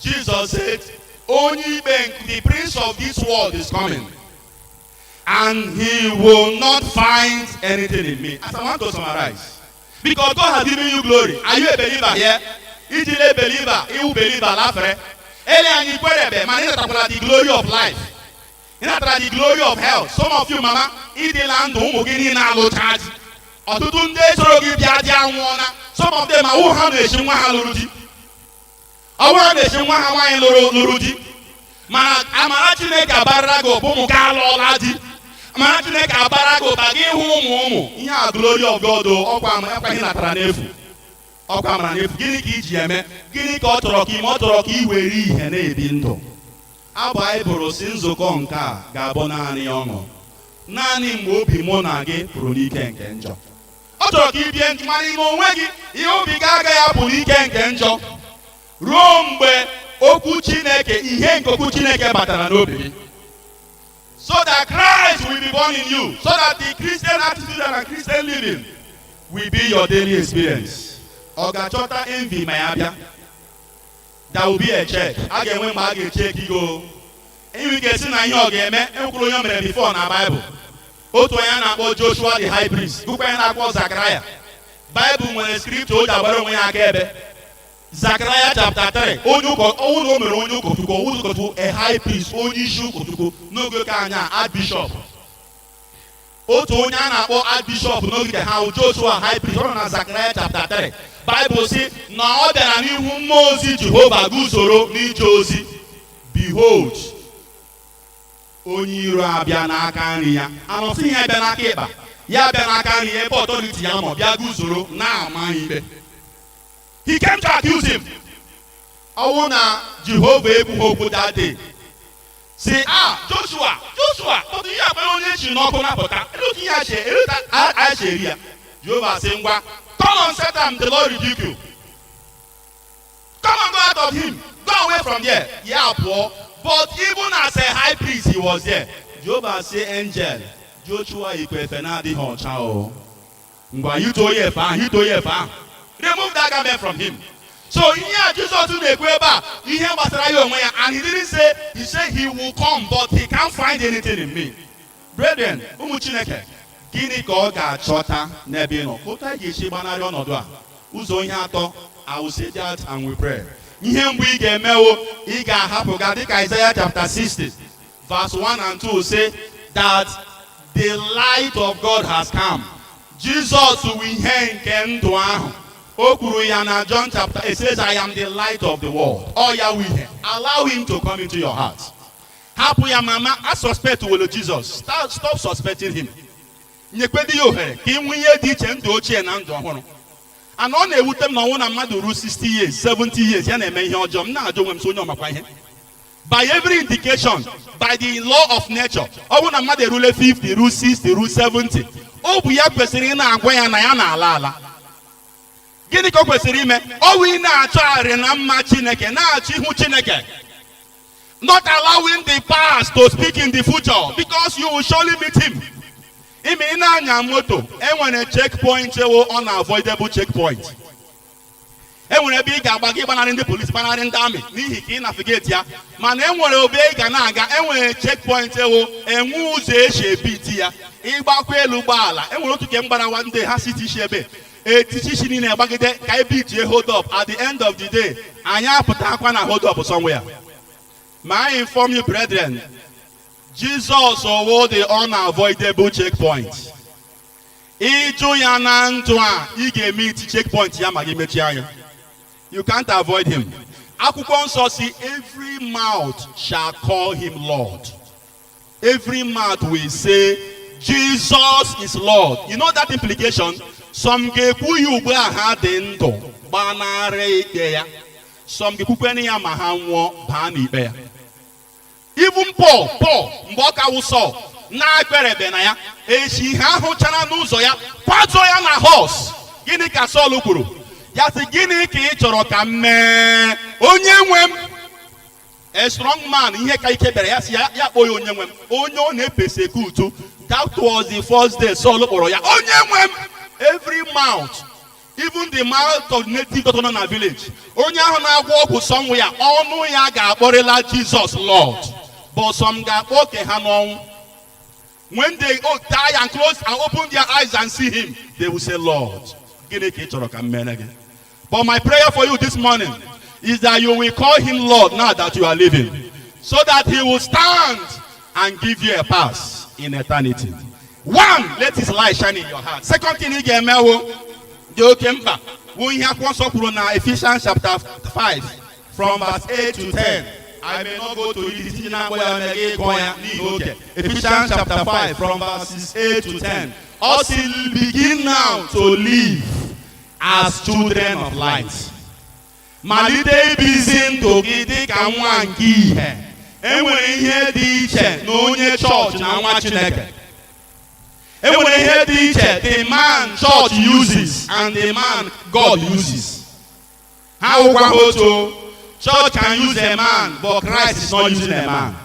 Jesus said, onye ikpe, the prince of this world, is coming and he will not find anything in me. As I want to summarize, because God has given you glory. Are you a believer here? Ijile believer, iwu believer lafere. Ele anyị kwerebe, mana ị natakwara the glory of life. Ị natara the glory of health. Some of you, mama, ịdịla ndụ, ụmụ gị niile alụcha di. Ọtụtụ ndị soro gị bịa di anwụọna. Some of them, awụ ha na-echi nwa ha lụrụ di. Ọwụ ha na-echi nwa ha nwaanyị lụrụ di. Mana amara Chineke abarara gị ụba, ụmụ gị alụọla di. Amara Chineke abara gị ụba, gị hụ ụmụ ụmụ. Ihe a, glory of God o, ọkwa akwa ihe natara n'efu. Ọkwa amara n'efu. Gịnị ka iji eme? Gịnị ka ọ chọrọ ka ime? Ọ chọrọ ka ị were ihe na-ebi ndụ. Abụ anyị bụrụ si nzukọ nke a ga-abụ naanị ọṅụ. Naanị mgbe obi mụ na gị pụrụ n'ike nke njọ. Ọ chọrọ ka ị bie ndụ, mana ime onwe gị ihe obi gị agaghị apụ n'ike nke njọ ruo mgbe okwu Chineke, ihe nke okwu Chineke batara n'obi gị, so that Christ will be born in you, so that the Christian attitude and Christian living will be your daily experience. Ọ ga-achọta envy ma ya bịa? There will be a check. A ga-enwe mgbe a ga-echeck gị o. Enwe ike si na ihe ọ ga-eme enwekwuru onye o mere before na Bible. Otu onye a na-akpọ Joshua the high priest, gụkwa onye na-akpọ Zakaraya. Bible nwere scripture o ji agbara onwe ya akaebe. Zakaraya chapter 3, onye ụkọ ọnwụ na o mere onye ụkọchukwu, onye ụkọchukwu, a high priest, onye isi ụkọchukwu n'oge ka anya, archbishop. Otu onye a na-akpọ archbishop n'oge ha bụ Joshua high priest. Ọ nọ na Zakaraya chapter 3. Bible si na ọ bịara n'ihu mmụọ ozi Jehova guzoro n'ije ozi. Behold, onye iro abịa n'aka nri ya. Anọsị ya bịa n'aka ịkpa, ya bịa n'aka nri ya, ebe authority ya nọ, bịa guzoro na-ama ya ikpe. He came to accuse him. Ọwụ na Jehova ekwughị okwu that day, si, "Ah, Joshua, Joshua, ọtụ ihe akpara onye echi n'ọkụ napụta, elu otu ihe a che elu a che eri ya." Jehova sị, "Ngwa, come on, Satan, the Lord rebuke you. Come on, go out of him. Go away from there." Ya pụọ. But even as a high priest, he was there. Jehova sị angel, "Joshua yikwa efe na-adịghị ọcha o. Ngwa, yituo ya efe ahụ, yituo ya efe ahụ. Remove that garment from him." So ihe a Jizọs na-ekwu ebe a, ihe gbasara ya onwe ya, and he didn't say, he said he will come, but he can't find anything in me. Brethren, ụmụ Chineke, gịnị ka ọ ga-achọta n'ebe ị nọ? Ka otu anyị ga-esi gbanarị ọnọdụ a? Ụzọ ihe atọ. I will say that and we pray. Ihe mbụ ị ga-emewo, ị ga-ahapụ ga dịka Isaiah chapter 60 verse 1 and 2 say that the light of God has come. Jizọs wụ ihe nke ndụ ahụ. O kwuru ya na John chapter, it says, "I am the light of the world." Ọ ya wụ ihe. Allow him to come into your heart. Hapụ ya. Mama, a suspect were Jesus. Stop suspecting him. Nyekwedi ya ohere ka ị nwee ihe dị iche, ndụ ochie na ndụ ọhụrụ. Ana ọ na-ewute m na ọnwụ na mmadụ ruo 60 years, 70 years, ya na-eme ihe ọjọọ. M na-ajụ onwe m sị, onye ọmakwa ihe? By every indication, by the law of nature, ọ bụrụ na mmadụ erule 50, ruo 60, ruo 70, ọ bụ ya kwesịrị ị na-agwa ya na ya na-ala ala. Gịnị ka o kwesịrị ime? Ọ bụ ị na-achọ arị na mma Chineke, na-achọ ihu Chineke, not allowing the past to speak in the future, because you will surely meet him. Ime ị na-anya moto, enwere checkpoint ewo unavoidable checkpoint. Enwere ebe ị ga-agba gị gbanarị ndị polisi, gbanarị ndị army, n'ihi ka ị navigate ya. Mana enwere ebe ị ga na-aga, enwere checkpoint ewo enwe ụzọ esi ebiti ya, ịgbakwa elu gbaa ala. Enwere otu ke mgbarawa ndị ha si tishi ebe etichi isi niile gbagide ka ebitie hold up. At the end of the day, anyị apụtakwa na hold up somewhere. May I inform you, brethren, Jesus owo the unavoidable checkpoint. Ịjụ ya na ndụ a, ị ga-eme iti checkpoint ya ma gị mechie anya. You can't avoid him. Akwụkwọ Nsọ si, "Every mouth shall call him Lord." Every mouth will say Jesus is Lord. You know that implication? Some ga-ekwu ya ugbu a ha dị ndụ, gbanarị ikpe ya. Some ga-ekwukwe ya ma ha nwụọ, baa n'ikpe ya. Even Paul, mgbe ọ ka wụ Saul na-ekperebe na ya echi, ihe ahụ chara n'ụzọ ya, kwatuo ya na horse. Gịnị ka Saul kwuru? Ya sị, "Gịnị ka ị chọrọ ka m mee, onye nwe m?" A strong man, ihe ka ike bịara ya, sị ya, ya kpọọ ya onye nwe m, onye ọ na-epersecute. That was the first day Saul kpọrọ ya onye nwe m. Every mouth, even the mouth of native doctor nọ na village, onye ahụ na-agwọ ọgwụ sọnwụ ya, ọnụ ya ga-akpọrịla Jesus Lord. But some ga-akpọ oke ha n'ọnwụ. When they, oh, die and close and open their eyes and see him, they will say, "Lord, gịnị ka ị chọrọ ka m mere gị?" But my prayer for you this morning is that you will call him Lord now that you are living, so that he will stand and give you a pass in eternity. One, let his light shine in your heart. Second thing ị ga-emewo dị oke mkpa bụ ihe akwụkwọ nsọ kwuru na Ephesians chapter 5 from verse 8 to 10. I may not go to it, tinye na akpọ ya mere gị gụọ ya n'ihi oge. Ephesians chapter 5 from verses 8 to 10. Ọ sị, "Begin now to live as children of light." Malite ibizi ndụ gị dị ka nwa nke ihe. Enwere ihe dị iche na onye chọọchị na nwa Chineke. Enwere ihe dị iche, the man church uses and the man God uses. Ha wụkwa ha otu. Church can use a man, but Christ is not using a man.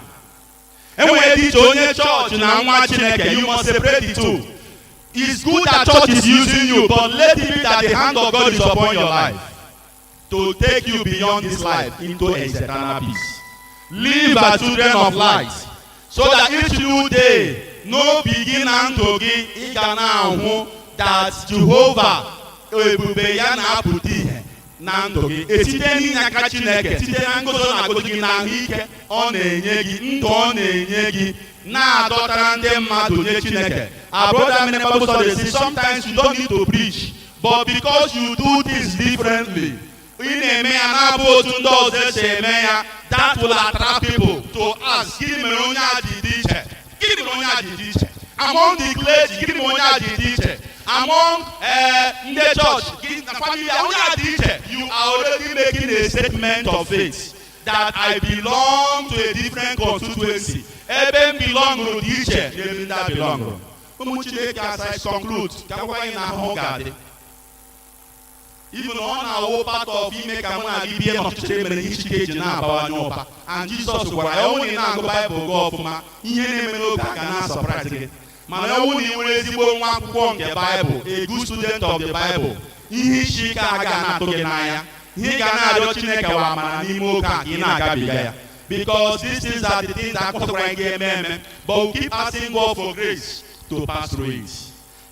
Enwere dị iche onye chọọchị na nwa Chineke. You must separate the two. It's good that church is using you, but let it be that the hand of God is upon your life to take you beyond this life into eternal peace. Live as children of light, so that each new day no begin na ndụ gị, ị ga na-ahụ that Jehovah, ebube ya na-apụta ihe na ndụ gị, esite n'inye aka Chineke, site na ngozi ọ na-agozi gị, na ahụike ọ na-enye gị, ndụ ọ na-enye gị, na-adọtara ndị mmadụ nye Chineke. Our brother mere Bible study say sometimes you don't need to preach, but because you do things differently, ị na-eme ya na-abụ otu ndị ọzọ esi eme ya, that will attract people to ask, "Gịnị mere onye a ji dị iche? Gịnị mere onye a ji dị iche among the clergy? Gịnị mere onye a ji dị iche among ndị church gịnị na family onye a dị iche?" You are already making a statement of faith that I belong to a different constituency. Ebe m belong dị iche n'ebe ndị a belong. Ụmụ Chineke, as I conclude, ka m gwa anyị na ahụhụ ga-adị. Even ọ na-awụ part of ime ka mụ na gị bie n'ọchịchịrị mere ihe ike ji na-abawanye ụba. And Jizọs gwara ya, ọ bụrụ na ị na-agụ Baịbụl gị ọfụma, ihe na-eme n'oge a ga na-asurprise gị. Mana ọ bụrụ na ị nwere ezigbo nwa akwụkwọ nke Baịbụl, a good student of the Bible, ihe isi ike a ga na-atụ gị n'anya. Ihe ị ga na-arịọ Chineke wa amara n'ime oge a ka ị na-agabiga ya, because these things are the things that akwụkwọ anyị ga-eme eme, but we keep asking God for grace to pass through it.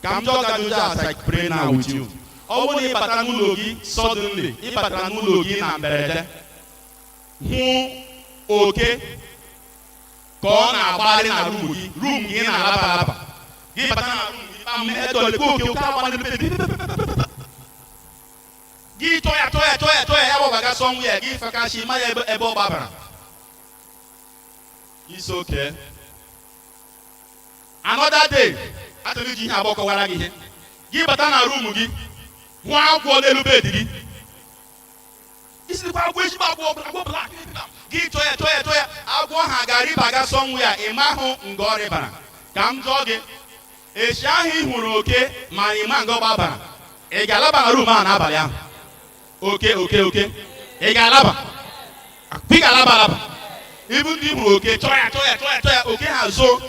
Ka m jụọ gị ajụjụ as I pray now with you. Ọ bụrụ na ị batara n'ụlọ gị suddenly, ị batara n'ụlọ gị na mberede, hụ oke Ka ọ na-agbagharị na room gị, room gị na-alaba alaba. Gị bata na room gị, kpam, edolekwa oke oke agba n'elu bed. Gị chọọ ya, chọọ ya, chọọ ya, chọọ ya, ya gbabaga somewhere, gị fekashi ma ya ebe ọ gbabara. It's okay. Another day, achọrọ iji ihe abụọ kọwara gị ihe. Gị bata na room gị, hụ agwọ n'elu bed gị. Isikwa agwọ, ezigbo agwọ, agwọ black. Gị chọọ ya, chọọ ya, chọọ ya, agwọ ha ga-arịbaga somewhere, ị mahụ nga ọ rịbara. Ka m jụọ gị, echi ahụ ị hụrụ oke ma ị ma nga ọ gbabara, ị ga-alaba na room ahụ n'abalị ahụ? Oke, oke, oke, ị ga-alaba? Ị ga-alaba alaba? Ibu ndị hụrụ oke, chọọ ya, chọọ ya, chọọ ya, chọọ ya, oke ha zoo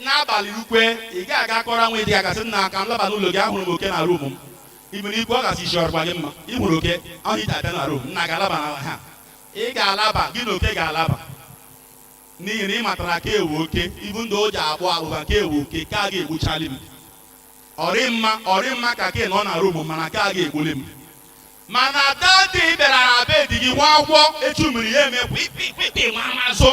n'abalị ukwe, ị ga-aga kọrọ nwa dị agasị, "Nna, ka m laba n'ụlọ gị, ahụrụ m oke na room m." Ibere ikwu ọ gasị isi ọrụkwa gị mma, ị hụrụ oke ahụ iji abịa na room nna ga-alaba na ha, ị ga-alaba, gị na oke ga-alaba, n'ihi na ị matara ka ewu oke ibu ndị o ji agbụ agbụba ka ewu oke ka a ga-egbuchali m. Ọrị mma, ọrị mma ka ke nọ na room, mana ka a ga-egbuli m. Mana daddy bịara na bed gị, nwa agwọ echumiri ya emekwa ikpikpikpi nwa amazụ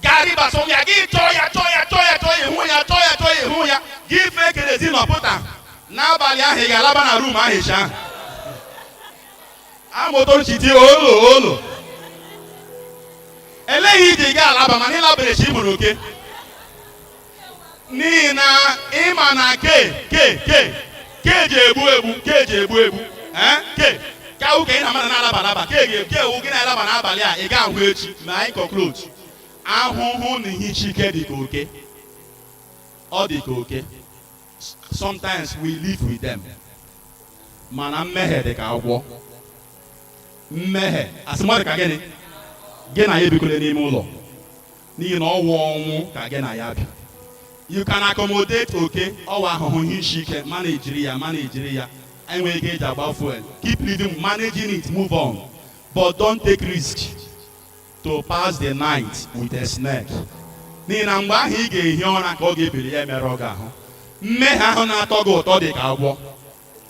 garịbasọ ya. Gị chọọ ya, chọọ ya, chọọ ya, chọọ ya, ịhụ ya, chọọ ya, chọọ ya, ịhụ ya, gị fee kerezi nọpụta n'abalị ahụ, ị ga-alaba na room ahụ echi ahụ? Amotochiti olo olo eleghị iji ga alaba, mana ịlabere chi mụrụ oke, n'ihi na ịma na ke ke ke ke ji egbu egbu, ke ji egbu egbu, eh, ke ka ụka ị na mmadụ na-alaba alaba, ke ga ke ewu gị na-alaba n'abalị a, ị ga-ahụ echi. Ma anyị conclude, ahụhụ na ihe isi ike dị ka oke, ọ dị ka oke. Sometimes we live with them. Mana mmehie dị ka agwọ. Mmehie asị mmadụ ka gịnị? Gị na ya ebikwele n'ime ụlọ, n'ihi na ọwụ ọnwụ ka gị na ya bi. You can accommodate oke, ọwa ahụhụ, ihe isi ike, mana ejiri ya, mana ejiri ya, enweghị ike eji agba fuel. Keep living, managing it, move on, but don't take risk to pass the night with a snake, n'ihi na mgbe ahụ ị ga-ehi ụra ka ọ ga-ebili ya emerụ gị ahụ. Mmehie ahụ na-atọ gị ụtọ dị ka agwọ.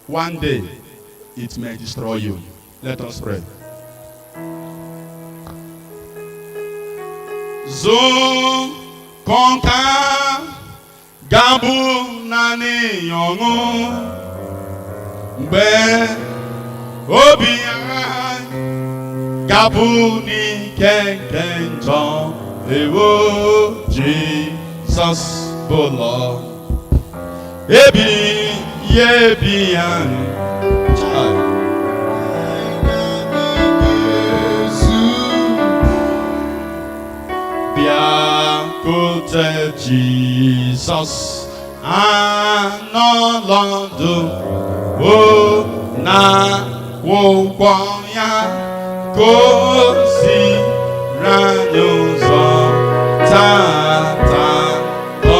One day it may destroy you. Let us pray. Zukọ ga-abụ naanị ọṅụ mgbe obi anyị ga-abụ n'ike nke njọ. Ewo, Jizọs bụ ụlọ ebi ya, ebi anyị. Chai. Bịakute Jizọs, anọlọdụ o na ụgwọ ya gosiri anyị ụzọ. Tata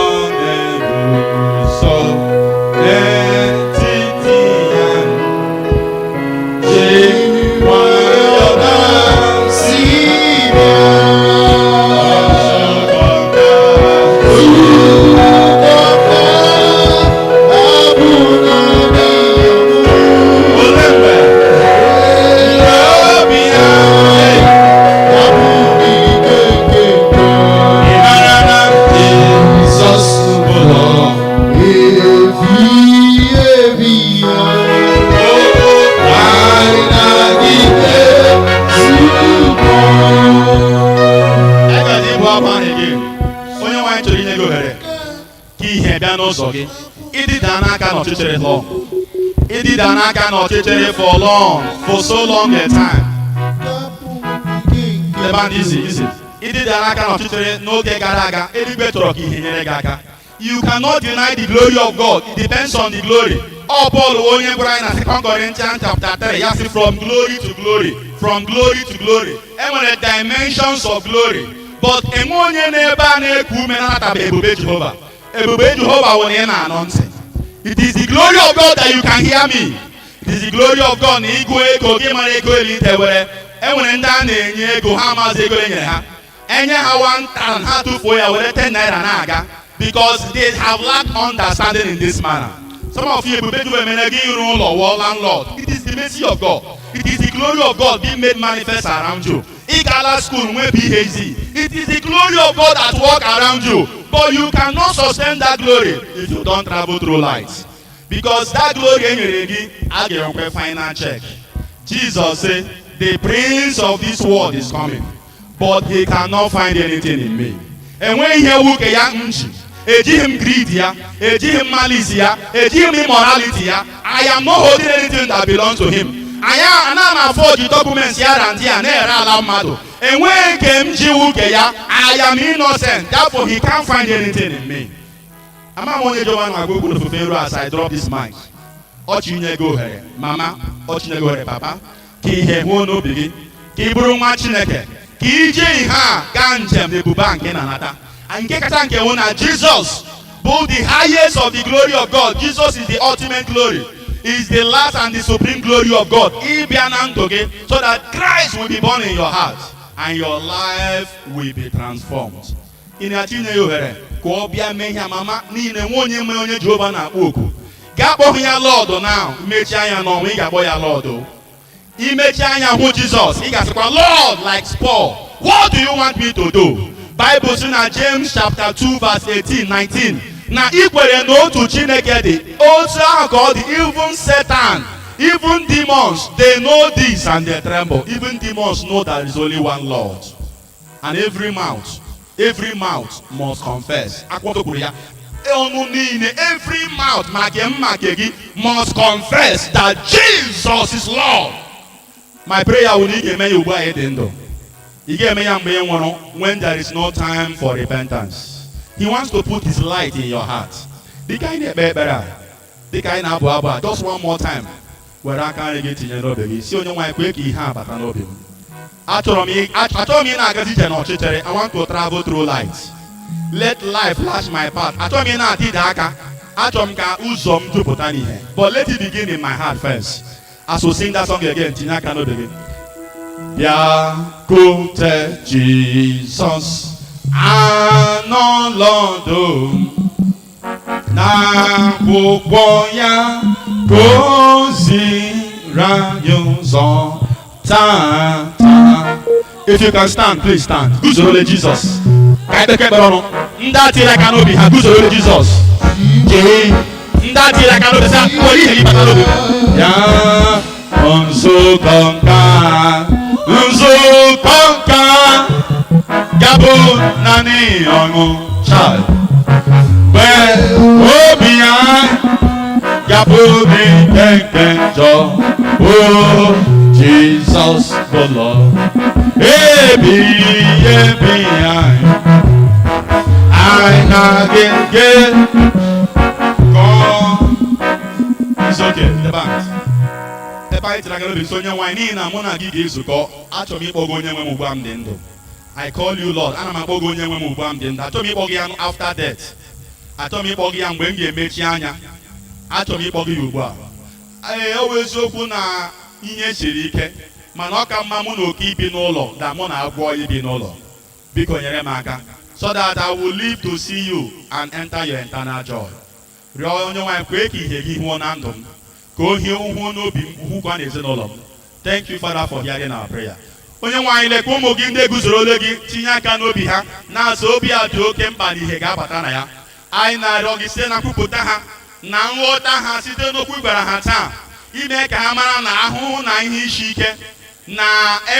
ọ na-eguzo n'etiti ya, ji nwayọọ na-asị, bịa. Nzukọ. Olee mgbe mgbe obi ya ị mara na Jizọs bụ ụlọ okwu anyị na-adịgide. Agaghị ịbụ akwa ahụ gị. Onye nwaanyị chọrọ inye gị ohere ka ihe bịa n'ụzọ gị. Ịdịda n'aka n'ọchịchịrị long, ịdịda n'aka n'ọchịchịrị for long, for so long a time. Ebe a izi izi ịdịda n'aka n'ọchịchịrị n'oge gara aga, eluigwe chọrọ ka ihe nyere gị aka. You cannot deny the glory of God. It depends on the glory. Ọ Paul onye gwara anyị na 2 Corinthians chapter 3, ya sị, "From glory to glory, from glory to glory." E nwere dimensions of glory, but enwe onye n'ebe a na-eku ume na-anatabeghị ebube Jehova. Ebube Jehova wụ na ị na-anọ ntị. It is the glory of God that you can hear me. It is the glory of God na ịgụ ego gị mara ego elite were. E nwere ndị a na-enye ego, ha amazi ego e nyere ha. Enye ha 1000, ha tụfuo ya, were 10 naira na-aga, because they have lacked understanding in this manner. Some of you, ebube Jehova emere gị ịrụ ụlọ, wụọ landlord. It is the mercy of God. It is the glory of God being made manifest around you. Ị gaala school nwee PhD. It is the glory of God at work around you, but you cannot sustain that glory if you don't travel through light, because that glory e nyere gị, a ga-enwekwa final check. Jesus say, "The prince of this world is coming, but he cannot find anything in me." Enweghị ihe wuke ya m ji. Ejighị m greed ya, ejighị m malice ya, ejighị m immorality ya. I am not holding anything that belongs to him. Anyị ana m afọji documents ya na ndị a na-ere ala mmadụ. Enweghị nke m ji wuke ya. I am innocent, therefore he can't find anything in me. Ama m onye Jehova na-agwa okwu n'ofufe nru. As I drop this mic, ọchị inye gị ohere, mama, ọchị inye gị ohere, papa, ka ihe hụo n'obi gị, ka ị bụrụ nwa Chineke, ka ije ihe a gaa njem n'ebube a nke na-anata. Nke kacha nke hụ na Jizọs bụ the highest of the glory of God. Jesus is the ultimate glory, is the last and the supreme glory of God. Ịbịa na ndụ gị so that Christ will be born in your heart and your life will be transformed. Ị na-achọ inye ya ohere ka ọ bịa mee ihe mama niile nwe onye mee onye Jehova na-akpọ oku. Gaa kpọọ ya Lord now. Mechie anya n'ọnwa, ị ga-akpọ ya Lord o. Imechi anya hụ Jizọs, ị ga-asịkwa, "Lord," like Paul, "what do you want me to do?" Bible sị na James chapter 2 verse 18 19 na ikwere na otu Chineke dị, otu ahụ ka ọ dị. Even Satan, even demons, they know this and they tremble. Even demons know there is only one Lord, and every mouth, every mouth must confess. Akwụkwọ kwuru ya, ọnụ niile, every mouth, ma nke m ma nke gị, must confess that Jesus is Lord. My prayer wụ na ị ga-eme ya ugbu a ị dị ndụ. Ị ga-eme ya mgbe ị nwụrụ, when there is no time for repentance. He wants to put his light in your heart. Dịka anyị na-ekpe ekpere a, dịka anyị na-abụ abụ a, just one more time, were aka nri gị tinye n'obi gị, si, "Onye nwaanyị, kwee ka ihe a bata n'obi m. Achọrọ m ị na-agazi ije n'ọchịchịrị. I want to travel through light. Let light flash my path. Achọrọ m ị na-adịde aka, achọrọ m ka ụzọ m jupụta n'ihe, but let it begin in my heart first." As we sing that song again, tinye aka n'obi gị. Bịakwute Jizọs, anọlọdụ n'akwụkwọ ya ka o ziri anyị ụzọ taa taa. If you can stand, please stand. Guzorole Jizọs ka anyị kpekọ ekpere ọnụ. Ndị a tinyere aka n'obi ha, guzorole Jizọs. Jee, ndị a tinyere aka n'obi, sị were ihe gị bata n'obi ya. Nzukọ nka, nzukọ nka gabụ naanị ọṅụ, child, mgbe obi ya gabụ n'ike nke njọ. O Jizọs bụ Lord, ebighị ebi anyị anyị na-gị nke kọọ. It's okay, the band. Ebe anyị tiri aka n'obi, sị, "Onye nwaanyị, n'ihi na mụ na gị ga-ezukọ, achọrọ m ịkpọ gị onye nwe m ugbu a m dị ndụ." I call you Lord. Ana m akpọ gị onye nwe m ugbu a m dị ndụ. Achọrọ m ịkpọ gị ya after death. Achọrọ m ịkpọ gị ya mgbe m ga-emechi anya. Achọrọ m ịkpọ gị ya ugbu a. Ee, ọ bụ eziokwu na ihe siri ike, mana ọ ka mma mụ na oke ibi n'ụlọ na mụ na agwọ ibi n'ụlọ. Biko nyere m aka so that I will live to see you and enter your eternal joy. Rịọ onye nwaanyị, kwee ka ihe gị hụọ na ndụ m, ka o hie hụọ n'obi m, hụkwa n'ezinụlọ m. Thank you, Father, for hearing our prayer. Onye nwaanyị, lekwa ụmụ gị ndị guzoro gị tinye aka n'obi ha, na-asị obi a dị oke mkpa na ihe ga-abata na ya. Anyị na-arịọ gị, site na nkwupụta ha na nghọta ha, site n'okwu ị gwara ha taa, ime ka ha mara na ahụhụ na ihe isi ike na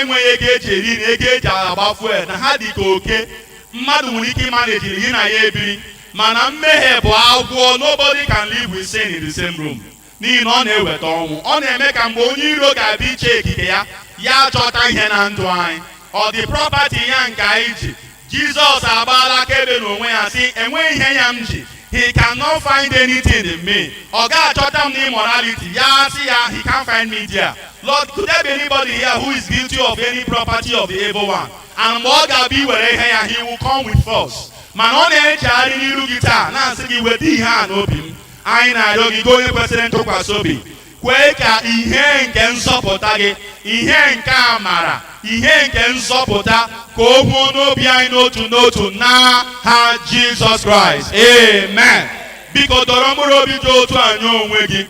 enweghị ego eji eri na ego eji agba fuel na ha dị ka oke mmadụ nwere ike ịma na ejiri gị na ya ebiri, mana mmehie bụ agwọ. Nobody can live with sin in the same room, n'ihi na ọ na-eweta ọnwụ. Ọ na-eme ka mgbe onye iro ga-abịa iche ekike ya, ya chọta ihe na ndụ anyị, ọ dị property ya nke anyị ji. Jizọs agbaala akaebe n'onwe ya sị, "Enweghị ihe ya m ji." He cannot find anything in me. Ọ ga-achọta m n'immorality ya, sị ya he can't find me there. Lord, could there be anybody here who is guilty of any property of the evil one? And mgbe ọ ga-abịa iwere ihe ya, he will come with force, mana ọ na-echegharị n'iru gị taa, na-asị gị, "Weta ihe a n'obi m." Anyị na-arịọ gị, gị onye kwesịrị ntụkwasị obi, kwee ka ihe nke nzọpụta gị, ihe nke amara, ihe nke nzọpụta, ka o gwuo n'obi anyị n'otu n'otu, n'aha Jizọs Kraịst, amen. Biko dọrọ mkpụrụ obi dị otu a nye onwe gị.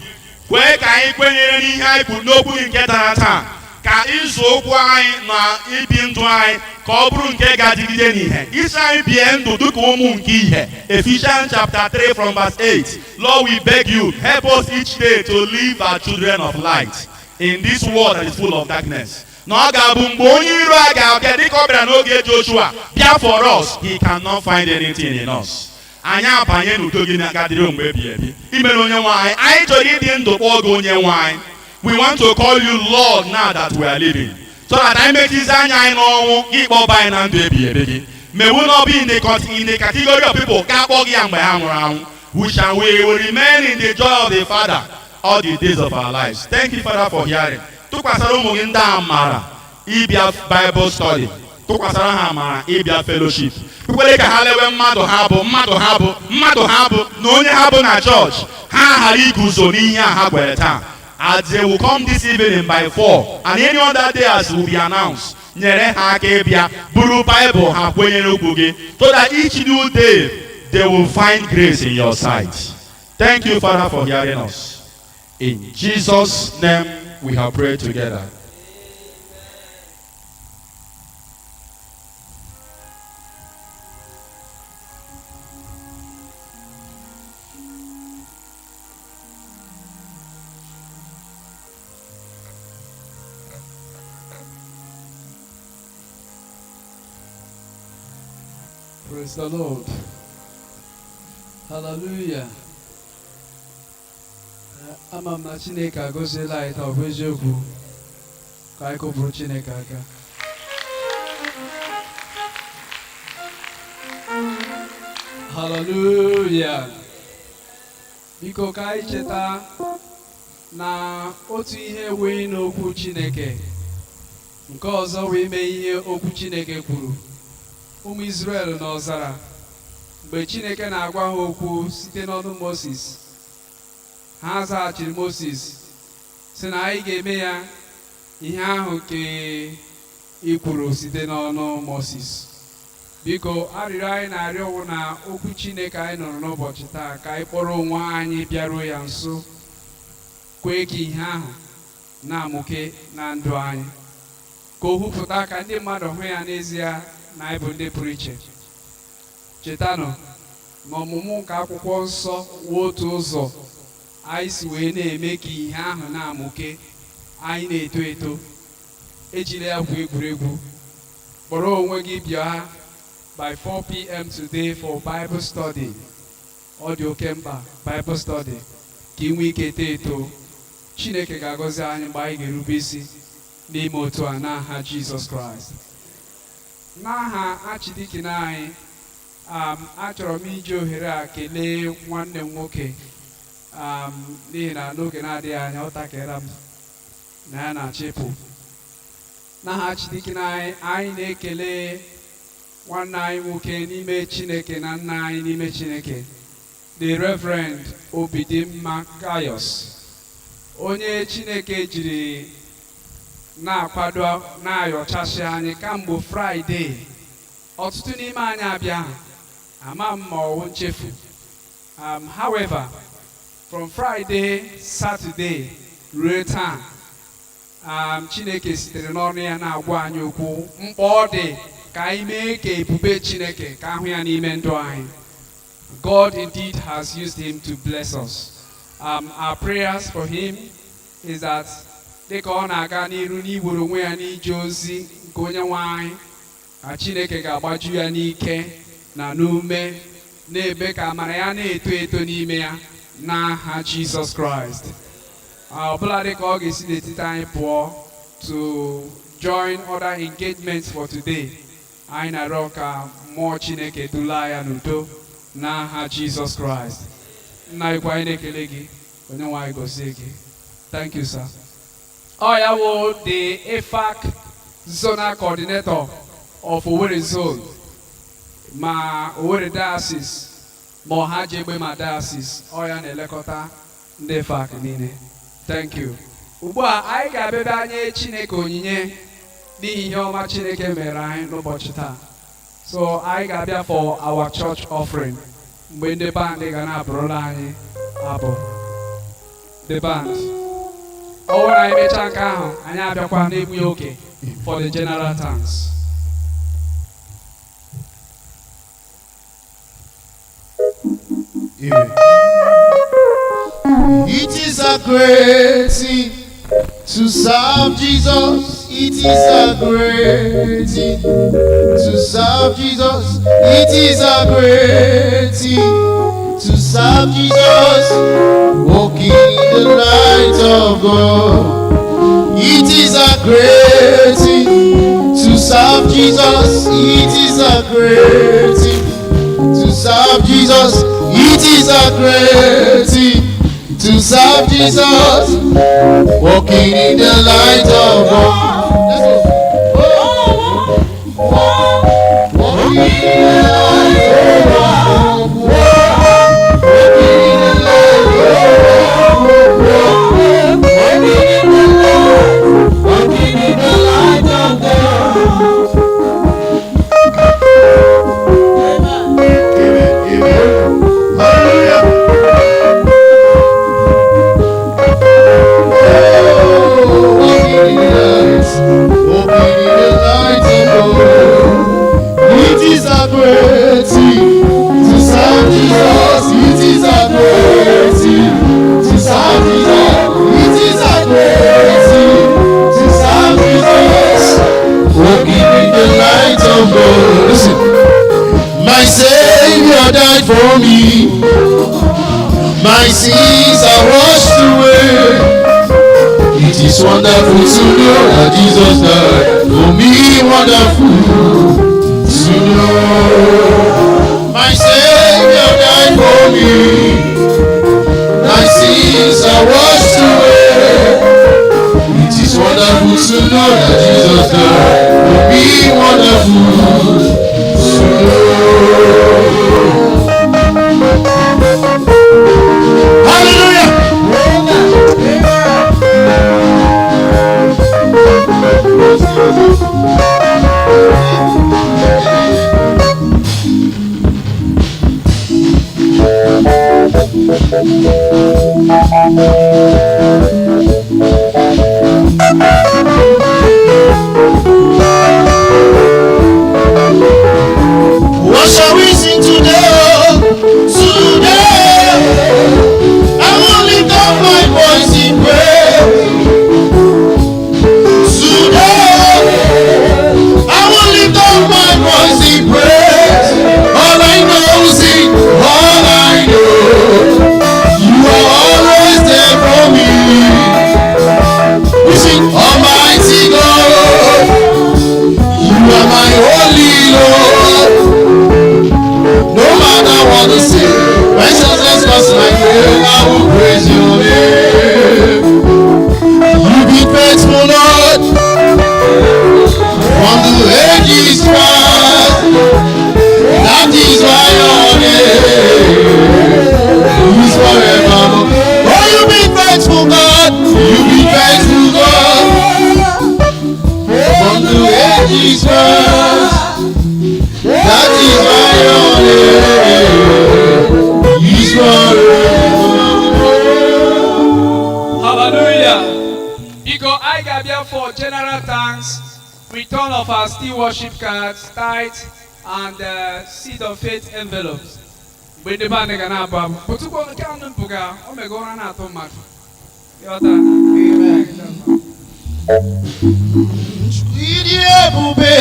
Kwee ka anyị kwenyere n'ihe anyị kwuru n'okwu gị nke tara taa. Ka ịzụ ụkwụ anyị na ibi ndụ anyị ka ọ bụrụ nke ga-adịgide n'ihe. Isi anyị bie ndụ dịka ụmụ nke ihe. Ephesians chapter 3 from verse 8. Lord, we beg you, help us each day to live as children of light in this world that is full of darkness. Na ọ ga-abụ mgbe onye iro a ga-abịa dịka ọ bịara n'oge Joshua bịa for us, he cannot find anything in us. Anyị abanye n'udo gị n'aka dịrị mgbe ebighị ebi. Imere, Onye nwe anyị, anyị chọrọ ịdị ndụ kpọọ gị Onye nwe anyị. We want to call you Lord now that we are living, so that anyị mechizi anya anyị n'ọnwụ, gị kpọba anyị na ndụ ebighị ebi gị. May we not be in the category of people ga-akpọ gị ya mgbe ha nwụrụ anwụ. We will remain in the joy of the Father all the days of our lives. Thank you, Father, for hearing. Tụkwasara ụmụ gị ndị amara ịbịa Bible study, tụkwasara ha amara ịbịa fellowship. Kwekwere ka ha lewe mmadụ ha bụ, mmadụ ha bụ, mmadụ ha bụ na onye ha bụ na chọọchị, ha ghara iguzo n'ihe a ha kwere taa. As they will come this evening by 4 and any other day as will be announced, nyere ha aka ịbịa buru Bible ha, kwenyere okwu gị, so that each new day they will find grace in your sight. Thank you, Father, for hearing us. In Jesus' name we have prayed together. Praise the Lord. Hallelujah. Ama m na Chineke agọziela anyị taa. Ọ bụ eziokwu. Ka anyị kụpụrụ Chineke aka. Hallelujah. Biko, ka anyị cheta na otu ihe wee n'okwu Chineke, nke ọzọ wee mee ihe okwu Chineke kwuru. Ụmụ Izrel n'ọzara, mgbe Chineke na-agwa ha okwu site n'ọnụ Moses, ha zaghachiri Moses sị na anyị ga-eme ya ihe ahụ nke ị kwuru site n'ọnụ Moses. Biko, arịrịọ anyị na-arịọ wụ na okwu Chineke anyị nụrụ n'ụbọchị taa, ka anyị kpọrọ onwe anyị bịaruo ya nso, kwee ka ihe ahụ na-amụke na ndụ anyị, ka o hupụta, ka ndị mmadụ hụ ya n'ezie na anyị bụ ndị pụrụ iche. Chetanụ na ọmụmụ nke akwụkwọ nsọ wụ otu ụzọ anyị si wee na-eme ka ihe ahụ na-amụke. Anyị na-eto eto, ejila ya gwu egwuregwu. Kpọrọ onwe gị bịa by 4 p.m. today for Bible study. Ọ dị oke mkpa, Bible study, ka ị nwee ike too eto. Chineke ga-agọzi anyị mgbe anyị ga-erube isi n'ime otu a, n'aha Jizọs Kraịst. N'aha archdeacon anyị, achọrọ m iji ohere a kelee nwanne m nwoke, n'ihi na n'oge na-adịghị anya ọ takịra m na ya na-achịpụ. N'aha archdeacon anyị, anyị na-ekele nwanne anyị nwoke n'ime Chineke na nna anyị n'ime Chineke, the Reverend Obidimma Gaius, onye Chineke jiri na-akwado na-ayọchasị anyị kamgbe Friday. Ọtụtụ n'ime anyị abịa, ama m ma ọwụ nchefu. However, from Friday, Saturday ruo taa, Chineke sitere n'ọnụ ya na-agwa anyị okwu mkpa ọ dị ka anyị mee ka ebube Chineke ka ahụ ya n'ime ndụ anyị. God indeed has used him to bless us. Our prayers for him is that dịka ọ na-aga n'iru n'iwere onwe ya n'ije ozi nke Onye nwe anyị, ka Chineke ga-agbaju ya n'ike na n'ume, na-eme ka amara ya na-eto eto n'ime ya, n'aha Jizọs Kraịst. Ọbụla dị ka ọ ga-esi n'etiti anyị pụọ to join other engagements for today, anyị na-arịọ ka mmụọ Chineke dula ya n'udo, n'aha Jizọs Kraịst. Nna anyị kwa, anyị na-ekele gị. Onye nwe anyị gọzie gị. Thank you, sir. Ọ ya wụ the EFAC zonal coordinator of Owerri Zone, ma Owerri Diocese, ma Ọhaji Egbema Diocese. Ọ ya na-elekọta ndị EFAC niile. Thank you. Ugbu a anyị ga-abịa ebe anyị Chineke onyinye n'ihi ihe ọma Chineke mere anyị n'ụbọchị taa. So anyị ga-abịa for our church offering mgbe ndị band ga na-abụrụla anyị abụ. The band. Ọ bụrụ na anyị mechaa nke ahụ, anyị abịakwa n'egbughị oge for the general thanks. It is a great thing to serve Jesus. It is a great thing to serve Jesus. It is a great thing to serve Jesus. Walking in the light of God. It is a great thing to serve Jesus. It is a great thing to serve Jesus. It is a great thing to serve Jesus. Walking in the light of God. Let's go. Oh, walking in the light of God. Walking in the light of God. Walking in the light. Walking in the light of God. Amen. Amen. Hallelujah. Oh, walking in the light, walking in the light of God. It is a great thing to serve Jesus. It is a great thing to serve Jesus. It is a great thing to serve Jesus. Walking in the light of God. Listen. My Savior died for me. My sins are washed away. It is wonderful to know that Jesus died for me. Wonderful to know. My Savior died for me. My sins are washed away. It is wonderful to know that Jesus died for me. Wonderful to know. Hallelujah. What shall we sing today? Oh? Today, I will lift up my voice in prayer. Today, I will lift up my voice in praise. All I know is it, all I know. You are always there for me. You see, Almighty God, you are my only Lord. No matter what they say, righteousness comes my way, I will praise your name. You be faithful, Lord, from the ages past. That is why your name is forevermore. Oh, you be faithful, God. You be faithful, God, from the ages past. That is why your name is forevermore. Hallelujah. Biko, anyị ga-abịa for general thanks, return of our stewardship cards, tithe, and seed of faith envelopes. Mgbe ndị be anyị ga na-abụ abụ. Pụtụkwa nke anụ mpụga, o mego ụra na-atụ mmadụ. Ịghọta? Ịdị ebube,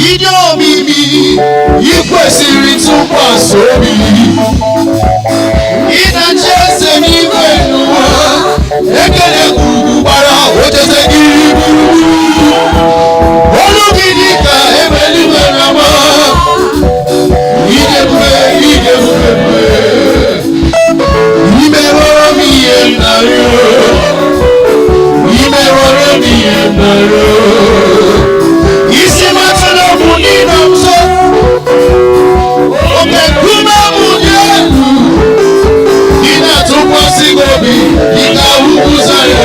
ịdị omimi, ị kwesịrị ntụkwasị obi. Ị na-achị eze n'igwe n'ụwa, ekele ugwu gbara ocheze gị gburugburu. Olu gị dị ka egbe eluigwe na-agba. Ịdị ebube, ịdị ebube, ebube. I meworo m ihe m na-arịọ. I meworo m ihe m na-arịọ. Isi matụrụ bụ n'ịnọ nso. Oke nkume m dị elu. Ị na-atụkwasị gị obi dịka ugwu Zayọn.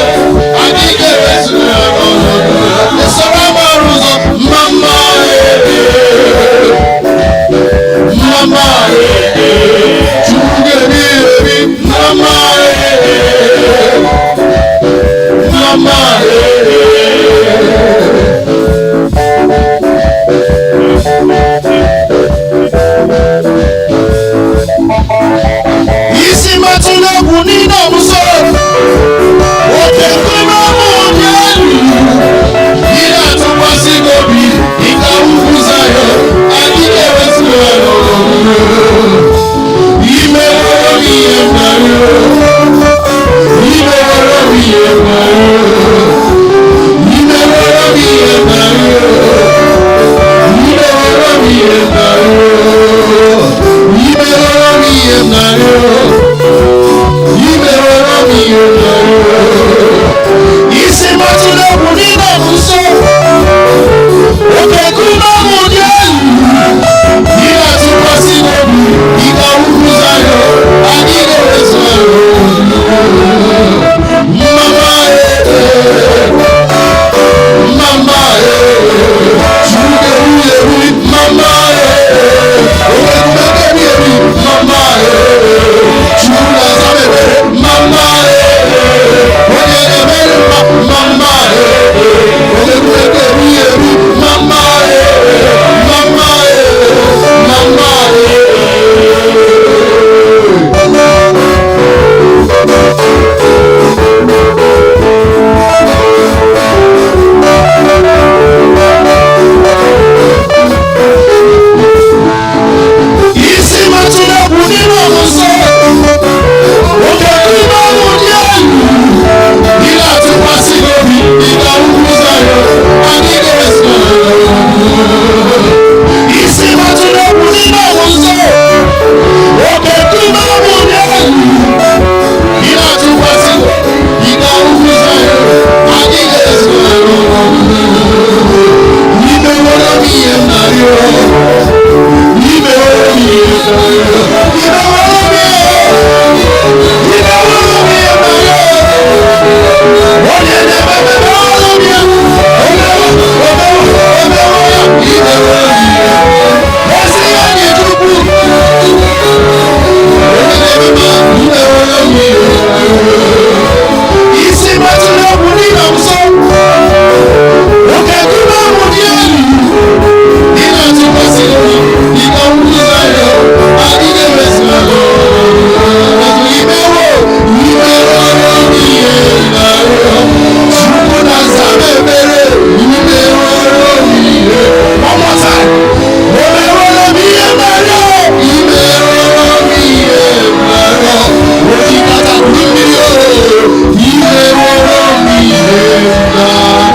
Isi metụrụ okwu n'ime ọnwụ nso. Oke nkume ọnwụ dị elu. Ị na-atụkwasị ike ahụhụ Zion, adịghị ezu arụ. Imeworo m ihe m na-arịọ. Imeworo m ihe m na-arịọ. Imeworo m ihe. Imeworo m ihe m na-arịọ. Onye na-eme emeworo m ya. Omewo, omewo, omewo ya. Imeworo m ihe. Ezi enyi Chukwu. Onye na-eme mma, imeworo m ihe m na-arịọ. Isi metụrụ okwu n'ime nso. Oke nkume ahụ dị elu. Ị na-atụkwasị obi dịka ugwu Zion, adịghị ewezu ala. Imewo, imeworo m ihe m na-arịọ. Chukwu na-aza m ekpere, imeworo m ihe. One more time. Omeworo m ihe m na-arịọ. Imeworo m ihe m na-arịọ. Ojikọta kwuru mmiri o. Imeworo m ihe m na-arịọ.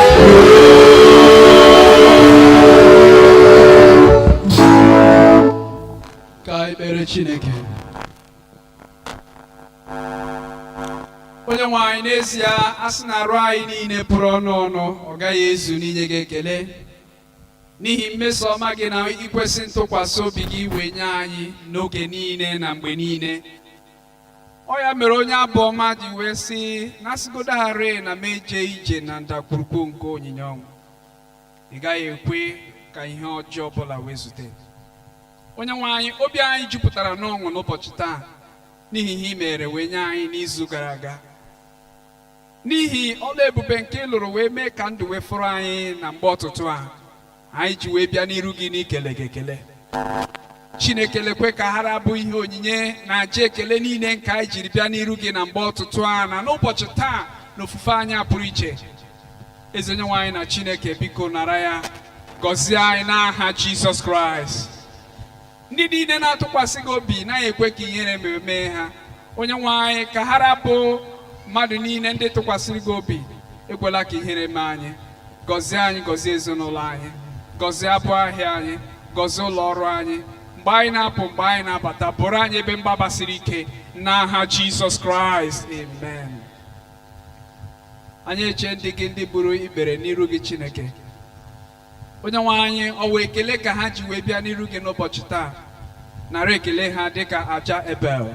Ka ekpere Chineke. Onye nwe anyị, n'ezie a sị na arụ anyị niile pụrụ ọnụ ọnụ, ọ gaghị ezu n'inye gị ekele n'ihi mmeso ọma gị na ikwesị ntụkwasị obi gị wee nye anyị n'oge niile na mgbe niile. Ọ ya mere onye abụ ọma ji wee sị na asịgodagharị na m eje ije na ndagwurugwu nke onyinye ọnwụ, ị gaghị ekwe ka ihe ọjọọ ọbụla wee zute. Onye nwe anyị, obi anyị jupụtara n'ọṅụ n'ụbọchị taa n'ihi ihe i mere wee nye anyị n'izu gara aga, n'ihi ọla ebube nke ị lụrụ wee mee ka ndụ wee fụrụ anyị na mgbe ọtụtụ a anyị ji wee bịa n'iru gị n'ikele gị ekele. Chineke, lekwe ka ha rabụ ihe onyinye na aja ekele niile nke anyị jiri bịa n'iru gị na mgbe ọtụtụ a na n'ụbọchị taa na ofufe anyị a pụrụ iche. Eze, onye nwe anyị na Chineke, biko nara ya, gọzie anyị n'aha Jizọs Kraịst. Ndị niile na-atụkwasị gị obi naghị ekwe ka ihere mee ha. Onye nwe anyị, ka ha rapụ mmadụ niile ndị tụkwasịrị gị obi, ekwela ka ihere mee anyị. Gọzie anyị, gọzie ezinụlọ anyị, gọzie abụ ahịa anyị, gọzie ụlọ ọrụ anyị. Mgbe anyị na-apụ, mgbe anyị na-abata, bụrụ anyị ebe mgbaba siri ike n'aha Jizọs Kraịst, amen. Anyị eche ndị gị ndị buru ikpere n'iru gị, Chineke. Onye nwe anyị, ọ wee ekele ka ha ji wee bịa n'iru gị n'ụbọchị taa. Nara ekele ha dịka aja Ebel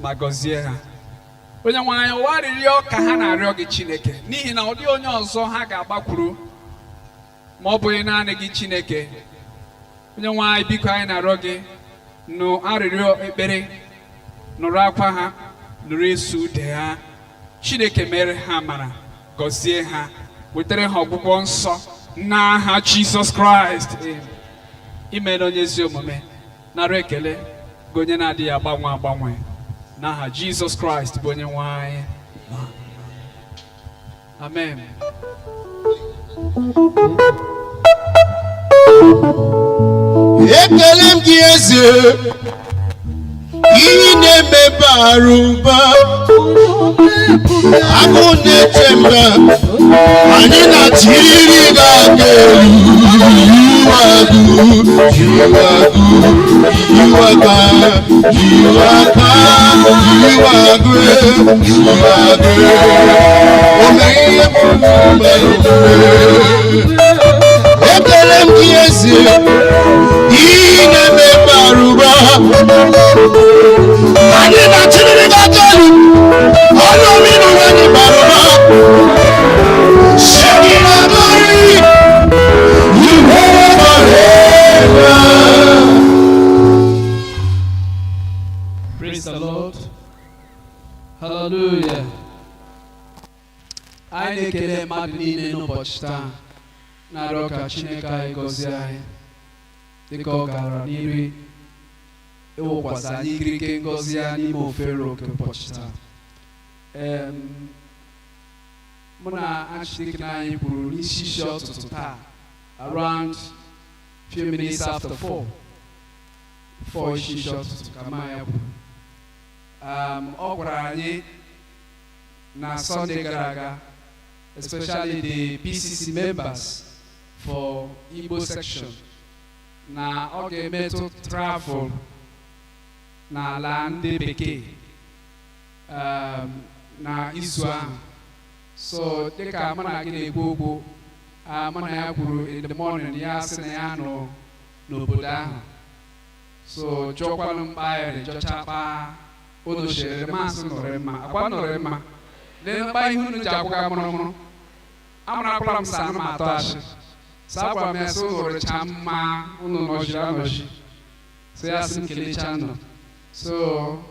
ma gọzie ha. Onye nwe anyị, ụwa arịrịọ ka ha na-arịọ gị, Chineke, n'ihi na ọ dịghị onye ọzọ ha ga-agbakwuru ma ọ bụghị naanị gị, Chineke. Onye nwe anyị, biko, anyị na-arịọ gị, nụ arịrịọ ekpere, nụrụ akwa ha, nụrụ esu ude ha. Chineke, mere ha mara, gọzie ha, wetara ha ọgwụgwọ nsọ n'aha Jizọs Kraịst. Imeela, onye ezi omume. Nara ekele gị, onye na-adịghị agbanwe agbanwe, n'aha Jizọs Kraịst bụ onye nwe anyị, amen. Ekele m gị, eze, ihe na-eme bara ụba. Agụ na-eche mba, anyị na-achịrị gị aka elu. Iwagụ iwagụ iwaka iwaka iwagụ iwagụ ome ihe mụrụ. Ekele m gị, eze, ihe na-eme bara ụba. Anyị na-achịrị gị aka elu. Ọnụ mmiri anyị bara ụba. Shekinah glory, you reign forever. Praise the Lord. Hallelujah. Anyị na-ekele mmadụ niile n'ụbọchị taa, na-arịọ ka Chineke anyị gọzie anyị dịka ọ gara n'iru ịwụkwasị anyị ikirike ngọzi ya n'ime ofere oke ụbọchị taa. Mụ na Archdeacon anyị kwuru n'isi isi ụtụtụ taa, around few minutes after 4, 4 isi isi ụtụtụ ka ma ya kwuru. Ọ gwara anyị na Sunday gara aga, especially the PCC members for Igbo section. Na ọ ga-emetụ travel n'ala ndị bekee na izu ahụ. So dịka mụ na gị na-ekwu okwu, mụ na ya kwuru in the morning, ya sị na ya nọ n'obodo ahụ. So jụọkwanụ mkpa ya jọcha kpaa unu chere masị nọrọ mma akwa nọrọ mma lee mkpa ihe unu ji akwụga mụrụmụrụ. Amarakwala m sa anụ m atọ achị sa agwara m ya sị unu rịcha mma, unu nọchiri anọchi. So ya sị m kelechaa nọ. So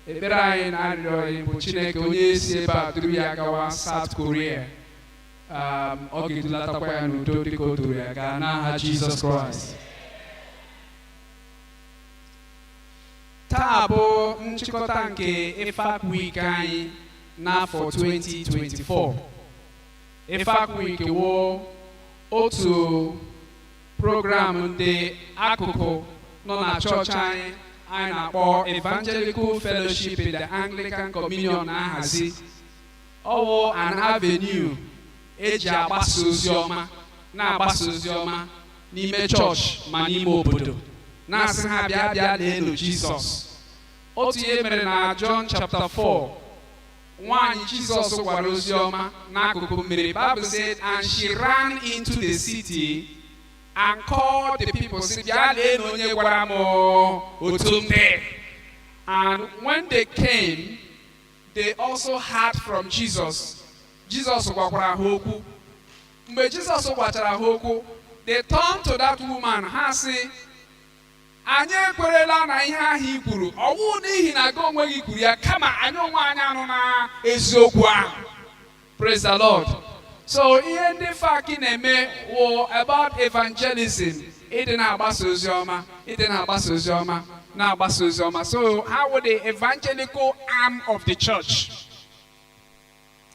ekpere anyị na arịrịọ anyị bụ Chineke onye si ebe a duru ya gawa South Korea, ọ ga-edulatakwa ya n'udo dịka o duru ya gaa, n'aha Jizọs Kraịst. Taa bụ nchịkọta nke EFAC Week anyị n'afọ 2024. EFAC Week wụ otu program ndị akụkụ nọ na chọọchị anyị anyị na-akpọ Evangelical Fellowship in the Anglican Communion na-ahazi. Ọ wụ an avenue eji agbasa ozi ọma, na-agbasa ozi ọma n'ime chọọchị ma n'ime obodo, na-asị ha bịa, bịa leenụ Jizọs. Otu ihe mere na John chapter 4, nwaanyị Jizọs gwara ozi ọma n'akụkụ mmiri, Bible said, "And she ran into the city and called the people," sị, "Bịa leenụ onye gwara m otu m dị." And when they came, they also heard from Jesus. Jesus gwakwara ha okwu. Mgbe Jizọs gwachara ha okwu, they turned to that woman, ha sị, "Anyị ekwerela na ihe ahụ i kwuru, ọwụ n'ihi na gị onwe gị kwuru ya, kama anyị onwe anyị anụ na eziokwu ahụ." Praise the Lord. So ihe ndị FAC na-eme wụ about evangelism, ịdị na-agbasa ozi ọma, ịdị na-agbasa ozi ọma, na-agbasa ozi ọma. So ha wụ the evangelical arm of the church.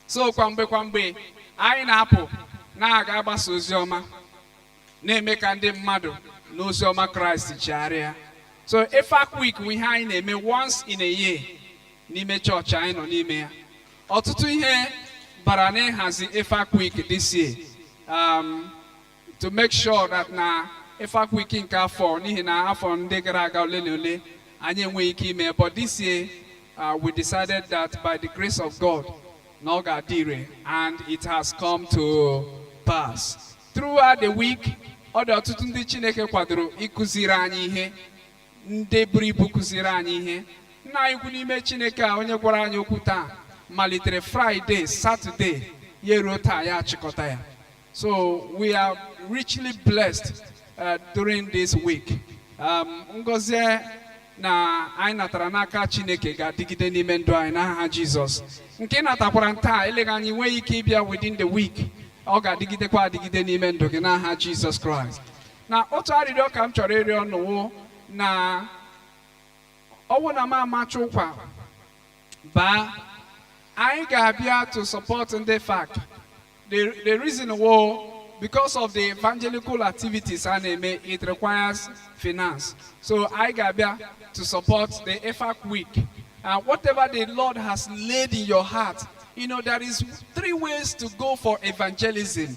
So kwa mgbe kwa mgbe anyị na-apụ na-aga agbasa ozi ọma, na-eme ka ndị mmadụ n'ozi ọma Kraịst chegharịa. So EFAC Week bụ ihe anyị na-eme once in a year n'ime chọọchị anyị nọ n'ime ya. Ọtụtụ ihe bara n'ịhazi EFAC Week this year, to make sure that na EFAC Week nke afọ, n'ihi na afọ ndị gara aga ole na ole anyị enweghị ike ime, but this year we decided that by the grace of God na ọ ga-adị ire, and it has come to pass. Throughout the week, ọ dị ọtụtụ ndị Chineke kwadoro ịkụziri anyị ihe, ndị buru ibu kụziri anyị ihe. Nna anyị ukwu n'ime Chineke a, onye gwara anyị okwu taa, malitere Friday, Saturday, ya eruo taa ya achịkọta ya. So we are richly blessed during this week. Ngọzi na anyị natara n'aka Chineke ga-adịgide n'ime ndụ anyị n'aha Jizọs. Nke ị natakwara taa, eleghị anyị nwee ike ịbịa within the week, ọ ga-adịgidekwa adịgide n'ime ndụ gị n'aha Jizọs Kraịst. Na otu arịrịọ ka m chọrọ ịrịọ nụwụ na ọwụ na m amacha ụkwa baa, anyị ga-abịa to support ndị FAC. The reason wụ because of the evangelical activities a na-eme, it requires finance. So anyị ga-abịa to support the EFAC Week, and whatever the Lord has laid in your heart. There is three ways to go for evangelism,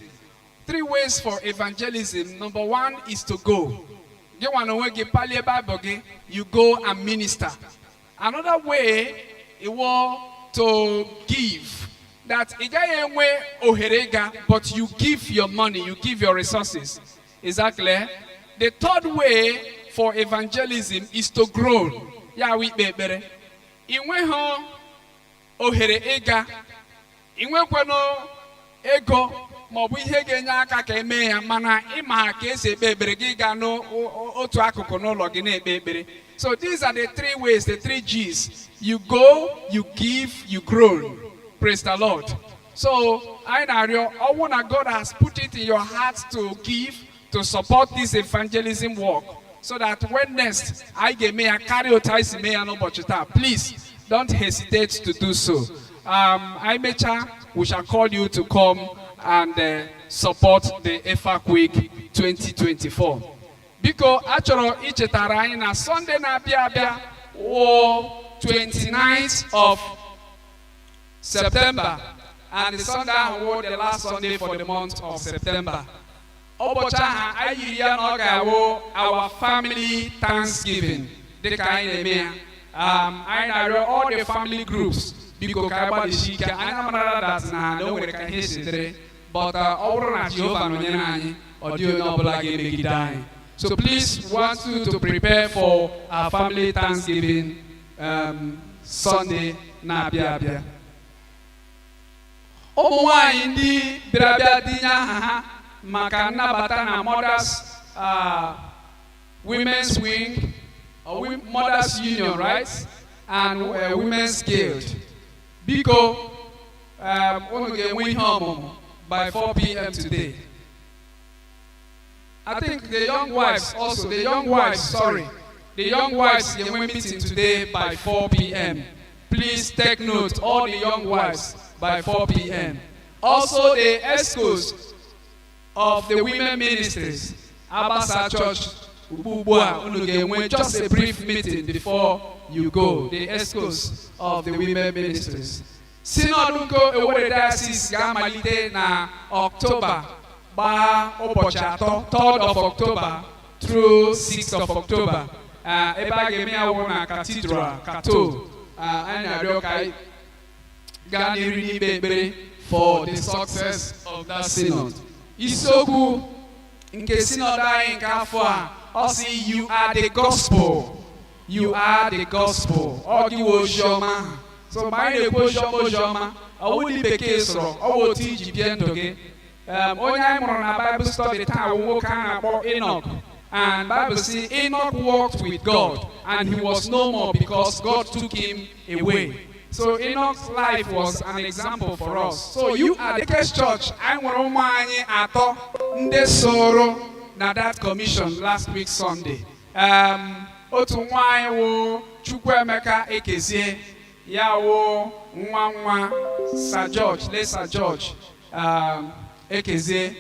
three ways for evangelism. Number one is to go. Gị nwa na onwe gị palie Bible gị, you go and minister. Another way iwo to give, that ị gaghị enwe ohere ịga, but you give your money, you give your resources. Is that clear? The third way for evangelism is to groan, ya wụ ikpe ekpere. Ị nweghị ohere ịga, ị nwekwanụ ego maọbụ ihe ga-enye aka ka emee ya, mana ị ma ka esi ekpe ekpere, gị gaa n'otu akụkụ n'ụlọ gị na-ekpe ekpere. So these are the three ways, the three G's: you go, you give, you groan. Praise the Lord. So anyị na-arịọ, ọwụ na God has put it in your heart to give to support this evangelism work, so that when next anyị ga-eme ya karịa otu anyị si mee ya n'ụbọchị taa, please don't hesitate to do so. Anyị mechaa, we shall call you to come and support the EFAC Week 2024. Biko, achọrọ ichetara anyị na Sunday na-abịa abịa wụ 29th of September, and the Sunday ahụ wụ the last Sunday for the month of September. Ụbọchị ahụ anyị yiri ya na ọ ga-awụ our family thanksgiving dịka anyị na-eme ya. Anyị na-arịọ all the family groups, biko, ka anyị gbalịsi ike. Anyị amarala that na o nwere ka ihe si dịrị, but ọ bụrụ na Jehova nọnyere anyị, ọ dịghị onye ọbụla ga-emegide anyị. So please, want you to prepare for our family thanksgiving Sunday na-abịa abịa. Ụmụ nwanyị ndị bịara bịa tinye aha ha maka nnabata na mothers women's wing or mothers union, right, and women's guild, biko, unu ga-enwe ihe ọmụmụ by 4 p.m. today. I think the young wives also, the young wives, sorry, the young wives ga-enwe meeting today by 4 p.m. Please take note, all the young wives, by 4 p.m. Also, the excos of the women ministries, Abasa Church, ugbu a, unu ga-enwe just a brief meeting before you go, the excos of the women ministries. Synod nke Owerri Diocese ga-amalite na October gbaa ụbọchị 3, 3rd of October through 6th of October. Ebe a ga-eme ya wụ na Cathedral Kato. Anyị na-arịọ ka anyị gaa n'iru n'ikpe ekpere for the success of that synod. Isiokwu nke synod anyị nke afọ a, ọ sị, "You are the gospel." You are the gospel. Ọ gị wụ ozi ọma ahụ. So mgbe anyị na-ekwu ozi ọma, ozi ọma ọ wụ ndị bekee sọrọ, ọ wụ otu iji bie ndụ gị. Onye anyị mụrụ na Bible study taa wụ nwoke a na-akpọ Enoch, and Bible say Enoch walked with God and he was no more because God took him away. So Enoch's life was an example for us. So you are the case church. Anyị nwere ụmụ anyị atọ ndị soro na that commission last week Sunday. Otu nwa anyị wụ Chukwuemeka Ekezie, ya wụ nwa nwa Sir George, late Sir George Ekezie.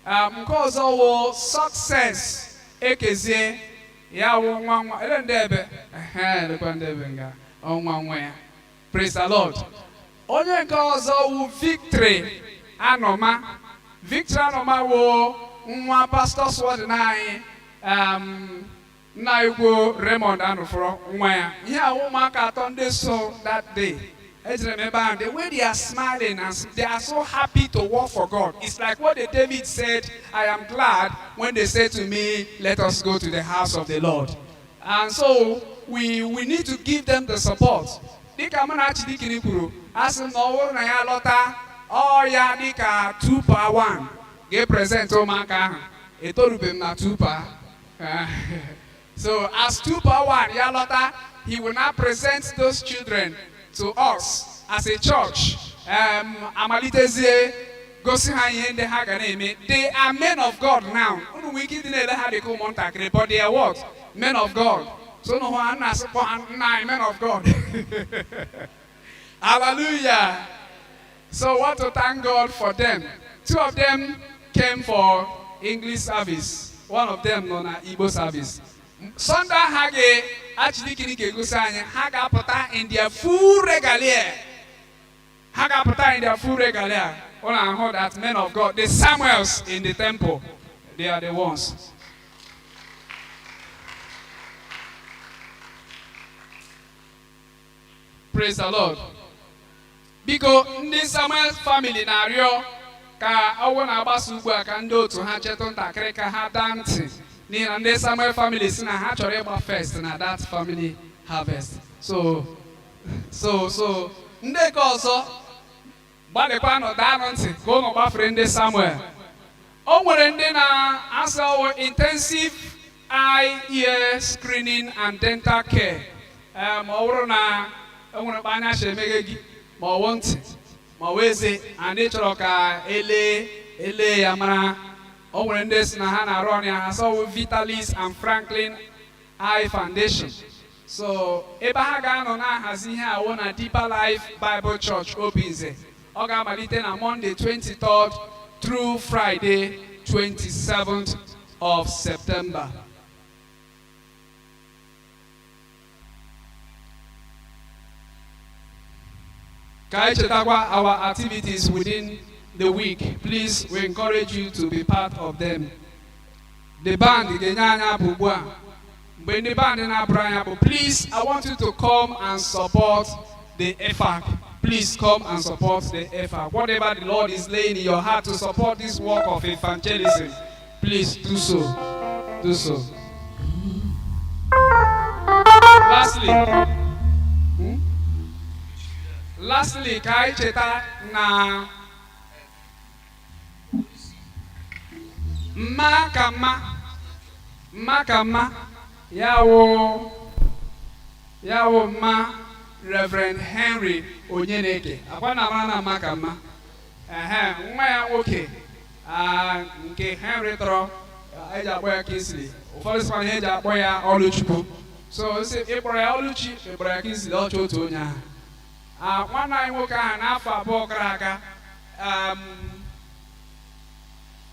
Nke ọzọ wụ Success Ekezie, ya wụ nwa nwa ele ndị ebe ehe lekwa ndị ebe nga ọ nwa nwa ya. Praise the Lord. Onye nke ọzọ wụ Victory Anọma. Victory Anọma wụ nwa Pastor Sword anyị, nna ikwu Raymond Anụfọrọ, nwa ya. Ihe a ụmụaka atọ ndị so that day. Ejere m ebe ahụ, the way they are smiling and they are so happy to work for God. It's like what the David said, "I am glad when they say to me, 'Let us go to the house of the Lord.'" And so we need to give them the support. Dịka mụ na Chidikiri kwuru, a sị m na ọ bụrụ na ya lọta ọ ya dịka 2 per 1 ga-epresent ụmụaka ahụ. Etorubeghị m na 2 per. So as 2 per 1 ya lọta, he will now present those children to us as a church. Amalitezie gosi ha ihe ndị ha ga na-eme. They are men of God now. Unu nwere ike ịdị na-ele ha dịka ụmụntakịrị, but they are what? Men of God. So unu hụ ha, nna asịkpọ ha nna anyị, men of God. Hallelujah. So want to thank God for them. Two of them came for English service. One of them nọ na Igbo service. Sunday ha ga-achidikiri ga-egosi anyị, ha ga-apụta in their full regalia. Ha ga-apụta in their full regalia. Unu ahụ that men of God, the Samuels in the temple, they are the ones. Praise the Lord. Biko, ndị Samuel family na-arịọ ka ọwụ na-agbasa ugbu a, ka ndị otu ha chetụ ntakịrị ka ha daa ntị, n'ihi na ndị Samuel family si na ha chọrọ ịgba first na that family harvest. So ndị nke ọzọ gbalịkwanụ daanụ ntị ka ụnụ gbafere ndị Samuel. O nwere ndị na-asa ọwụ intensive eye, ear screening and dental care. Ma ọ bụrụ na e nwere mkpa anya si emeghe gị, ma ọ wụ ntị, ma ọ wụ eze, and ị chọrọ ka elee elee ya mara, o nwere ndị si na ha na-arụ ọrụ ya. Ha sọwụ Vitalis and Franklin Eye Foundation. So ebe ha ga-anọ na-ahazi ihe awụ na Deeper Life Bible Church, Obinze. Ọ ga-amalite na Monday 23rd through Friday 27th of September. Ka anyị chetakwa our activities within the the week. Please, we encourage you to be part of them. The band ga-enye anyị abụ ugbu a. Mgbe ndị band na-abụrụ anyị abụ, please, I want you to come and support the EFAC. Please come and support the EFAC. Whatever the Lord is laying in your heart to support this work of evangelism, please do so. Do so. Lastly, Lastly, ka anyị cheta na mma ka mma, mma ka mma ya wụ, ya wụ mma Reverend Henry Onyeneke akwa na mara na mma ka mma ehe nwa ya nwoke, ah, nke Henry tọrọ eji akpọ ya Kingsley, ụfọdụ sịkwa na ihe eji akpọ ya Ọlụchukwu. So sị ịkpọrọ ya Ọlụchi, ịkpọrọ ya Kingsley, ọchọ otu onye ahụ. Ah, nwanne anyị nwoke ahụ, n'afọ 2 gara aga,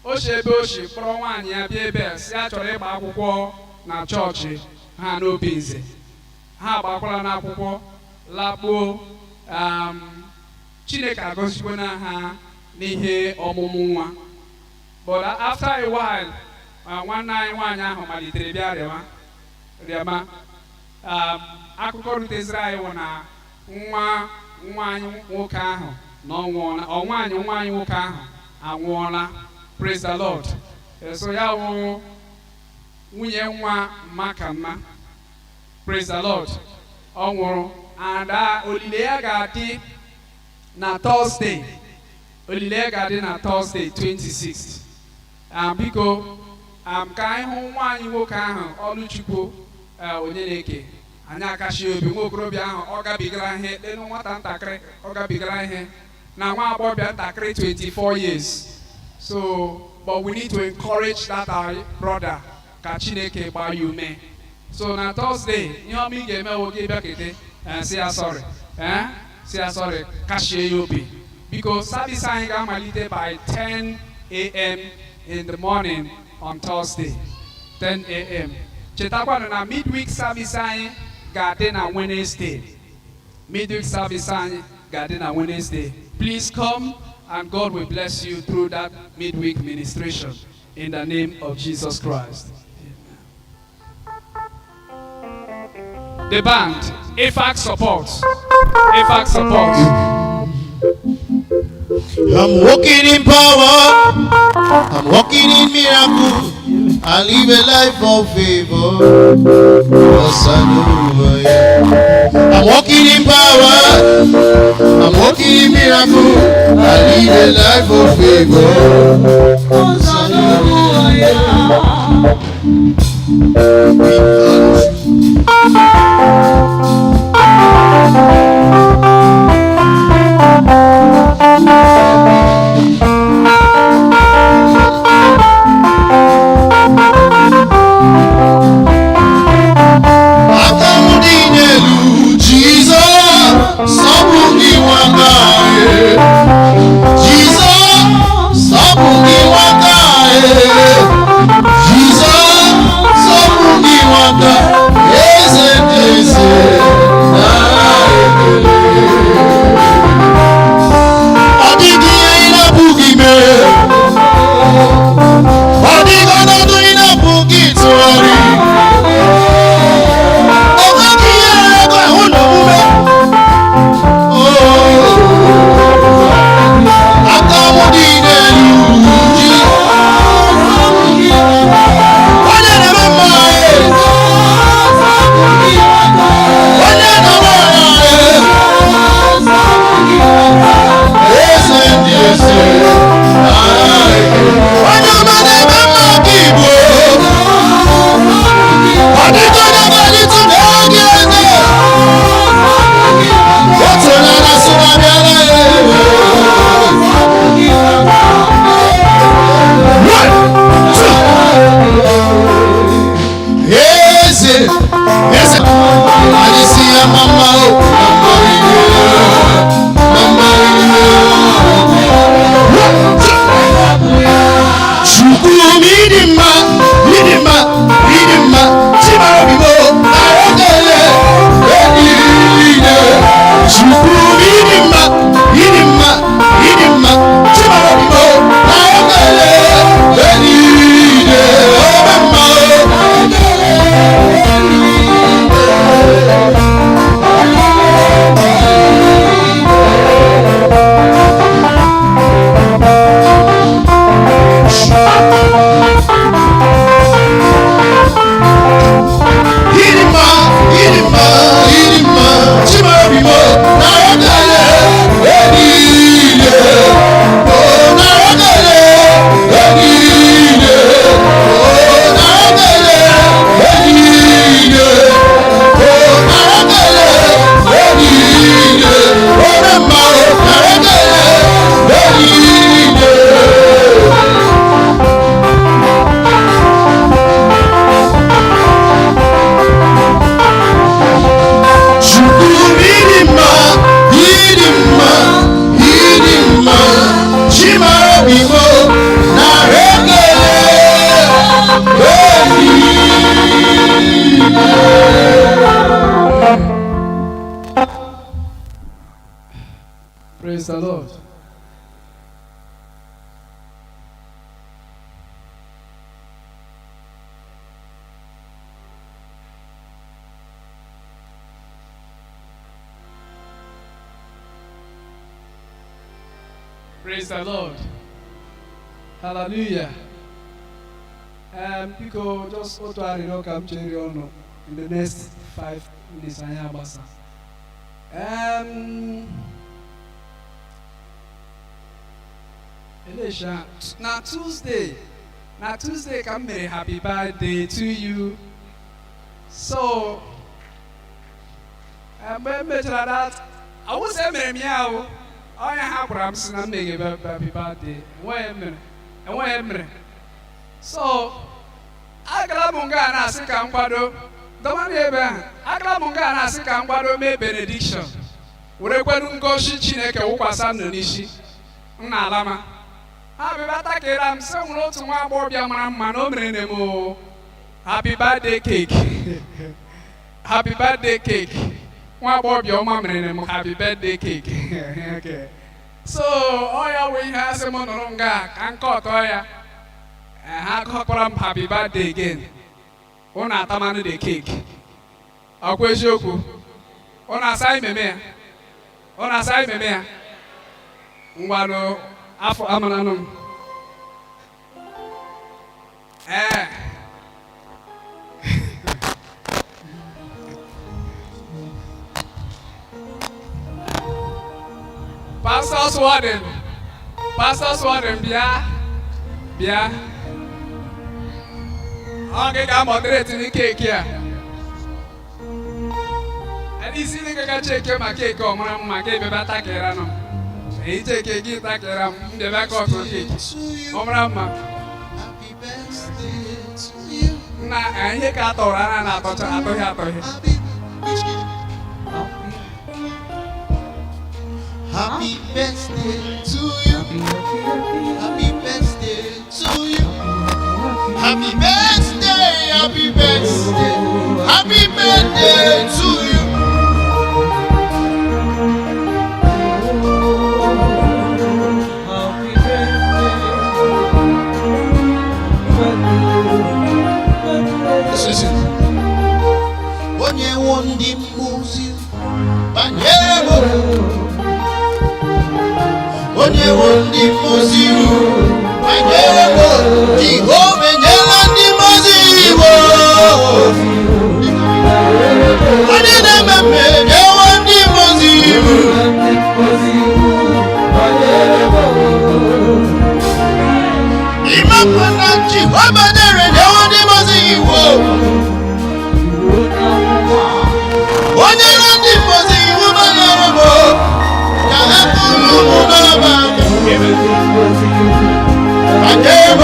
o si ebe o si kpọrọ nwaanyị ya bịa ebe a, si a chọrọ ịgba akwụkwọ na chọọchị ha n'Obinze. Ha agbakwala n'akwụkwọ lakpuo. Chineke agọzikwana ha n'ihe ọmụmụ nwa. But after a while, nwanne anyị nwaanyị ahụ malitere bịa rịama rịama. Akụkọ ruteziri anyị wụ na nwa nwa anyị nwoke ahụ na ọ nwụọla, ọ nwaanyị nwa anyị nwoke ahụ anwụọla. Praise the Lord. So ya wụ nwunye nwa mma ka mma. Praise the Lord. Ọ nwụrụ and olile ya ga-adị na Thursday. Olile ya ga-adị na Thursday 26. Biko, ka anyị hụ nwaanyị nwoke ahụ, Ọlụchukwu Onyeneke, anyị akashi obi. Nwa okorobịa ahụ ọ gabigara ihe lelu nwata ntakịrị, ọ gabigara ihe na nwa agbọghọbịa ntakịrị, 24 years. So, but we need to encourage that our brother, ka Chineke gbaa ya ume. So na Thursday, ihe ọma ị ga-eme wụ gị bịa kete, sị ya sorry, sị ya sorry, kashie ya obi. Biko, service anyị ga-amalite by 10 a.m. in the morning on Thursday, 10 a.m. Chetakwanụ na midweek service anyị ga-adị na Wednesday. Midweek service anyị ga-adị na Wednesday. Please come and God will bless you through that midweek ministration in the name of Jesus Christ. Amen. The band, AFAC support. AFAC support. I'm walking in power. I'm walking in miracle. I live a life of favor. 'Cause I know who I am. I'm walking in power. I'm walking in miracle. I live a life of favor. 'Cause I know who I am. Because aka m dị n'elu, Jizọs, ọ bụ gị nwaka. Jizọs, ọ bụ gị nwaka. Jizọs, ọ bụ gị nwaka. Eze ndị eze, nara ekele. Ọ dịghị ihe ị na-apụghị ime. Ọ dịghị ọnọdụ ị na-apụghị ịtụgharị. Ọ nweghị ihe ego ahụ n'omume. Oh, aka m dị n'elu, Jizọs. Onye na-eme mma, onye na-eme ọnya, eze ndị eze, onye ọma na-eme mma ka Igbo. Ọ dịghị onye ga-adịtụ n'oge eze. Otu onye na-asị na abịala ya. One, two. Eze, eze, anyị si ya mama o, mama imeela, mama imeela. One, two. Chukwu m, ịdị mma, ịdị mma, ịdị mma, chimara obi m o, nara ekele niile. Chukwu m, ịdị mma, ịdị mma, ịdị mma, chimara obi. Praise the Lord. Praise the Lord. Hallelujah. Biko, just otu arịrịọ ka m chere ọnụ in the next 5 minutes anyị agbasa. Elisha, na Tuesday ka m mere happy birthday to you. So, mgbe m mechara that, awụsa emere m ya o. Onye ha gwara m sị na m meghe happy birthday, enweghị m mere, enweghị m mere. So, agara m nga a na-asị ka m kwado dọmanụ ebe ahụ. Agara m nga a na-asị ka m kwado mee benediction, were kwenu ngọzi Chineke wụkwasa m n'isi m na-ala ma ha bịa takịra m sị nwere otu nwa agbọghọbịa mara mma na o mere m o happy birthday cake, happy birthday cake. Nwa agbọghọbịa ọma mere m happy birthday cake. Okay. So ọ ya wụ ihe asị m nụrụ nga ka nke ọtọ ya. Ha gụọkwara m happy birthday again. Unu atamanụ the cake. Ọkwa eziokwu? Unu asa imeme ya, unu asa imeme ya. Ngwanụ, afọ amaranụ m ee. Pastor Warden, Pastor Warden, bịa, bịa. Ọ gị ga moderate ní cake a. Ẹni isi ní kankan cheke ma cake ọ mara mma ka ebe takịra nọ. Èyí cheke gị takịra m, m bịa cut cake. Ọ mara mma. Happy birthday to you. Na ihe ka atọrọ ana na-atọcha atọghị atọghị. Happy birthday to you. Happy birthday to you. Happy birthday, happy birthday, happy birthday to you. Happy birthday. Birthday. This is it. Onye nwe ndị mmụọ ozi banyere m. Onye nwe ndị mmụọ ozi banyere m. Jehova enyela ndị mmụọ ozi iwu. Onye na-eme mme nyewo ndị mmụọ ozi iwu. Ịmakwa na Jehova dere nyewo ndị mmụọ ozi iwu. Onye na ndị mmụọ ozi iwu banyere m ka ha bụrụ mụ n'ọba aka. Banyere m.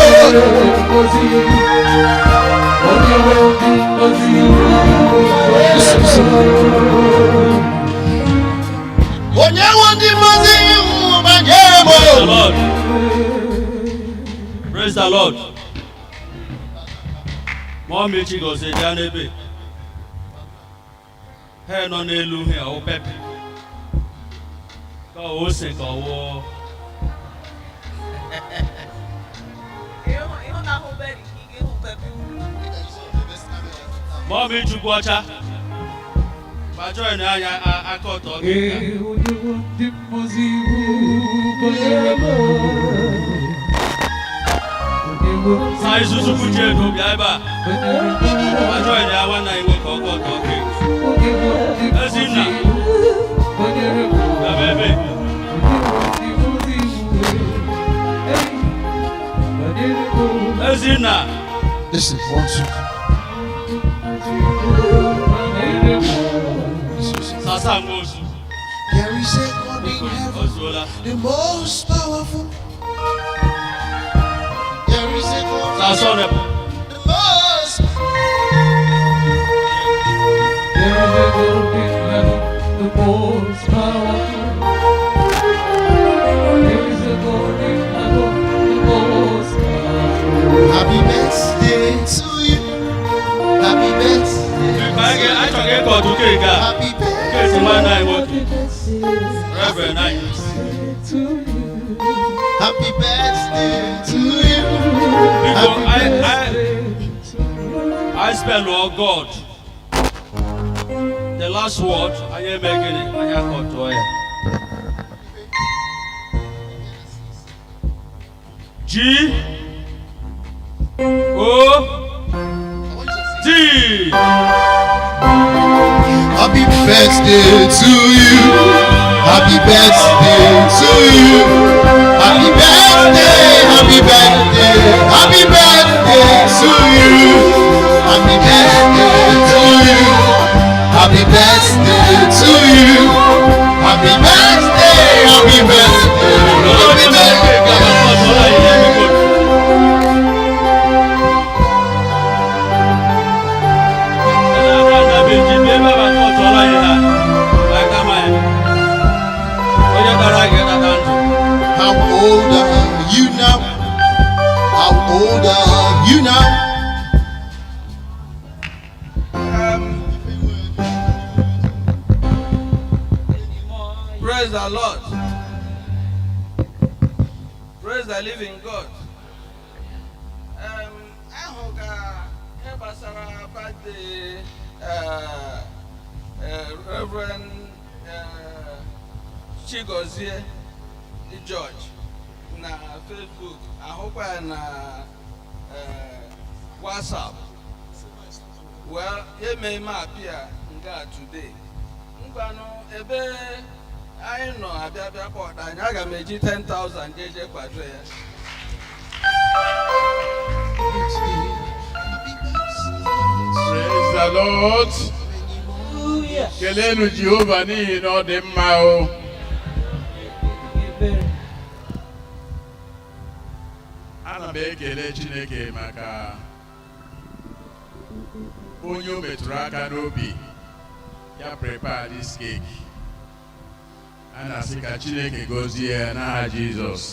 Onye nwe ndị mmụọ ozi iwu banyere m. Praise the Lord. Praise the Lord. Mummy Chigozie bịa n'ebe. Ha nọ n'elu ihe ọwụ pepper. Ka ọ ose ka ọwụ. Ịhụ na ahụ berry ka ị ga-ehụ pepper. Mummy Chukwu ọcha. Ma join anya aka ọtọ gị. Ndị mmụọ ozi iwu banyere m. Sa Isuzu Chiedu bịa ebe a. Ma join ya nwanne anyị nwoke ọkọ ọtọ gị. Ezinna. Bịa ebe. Ezinna. Listen, one, two. Sasa Nwosu. There is a God in heaven, Ozuola. the most powerful. There is a God in Sasa heaven, Honorable. the most. There is a God in heaven, the most powerful. There is a God in heaven, the most powerful. Happy birthday to you. Happy birthday. Biko anyị achọghị ịkọtụ cake a. Happy Cake birthday. nwanne anyị nwoke. Reverend anyị. to you. Happy birthday to you. Biko, Happy I, I spell all God. The last word, anyị eme gịnị? Anyị akọtụọ ya. G O D. Happy birthday to you. Happy birthday to you. Happy birthday, happy birthday, happy birthday to you. Happy birthday to you. Happy birthday to you. Happy birthday, happy birthday, happy birthday. How old are you now? How old are you now? Praise the Lord. Praise the living God. Ahụ ka ihe gbasara birthday Reverend Chigozie George na Facebook, ahụkwa ya na WhatsApp. Well, ya eme apịa nke a today. Ngwanụ, ebe anyị nọ abịa bịa kpọta anyị, aga m eji 10,000 jeje kwado ya. Praise the Lord. Kelenu Jehova n'ihi na ọ dị mma o. Ana m ekele Chineke maka onye o metụrụ aka n'obi ya prepare this cake. A na-asị ka Chineke gọzie ya n'aha Jizọs.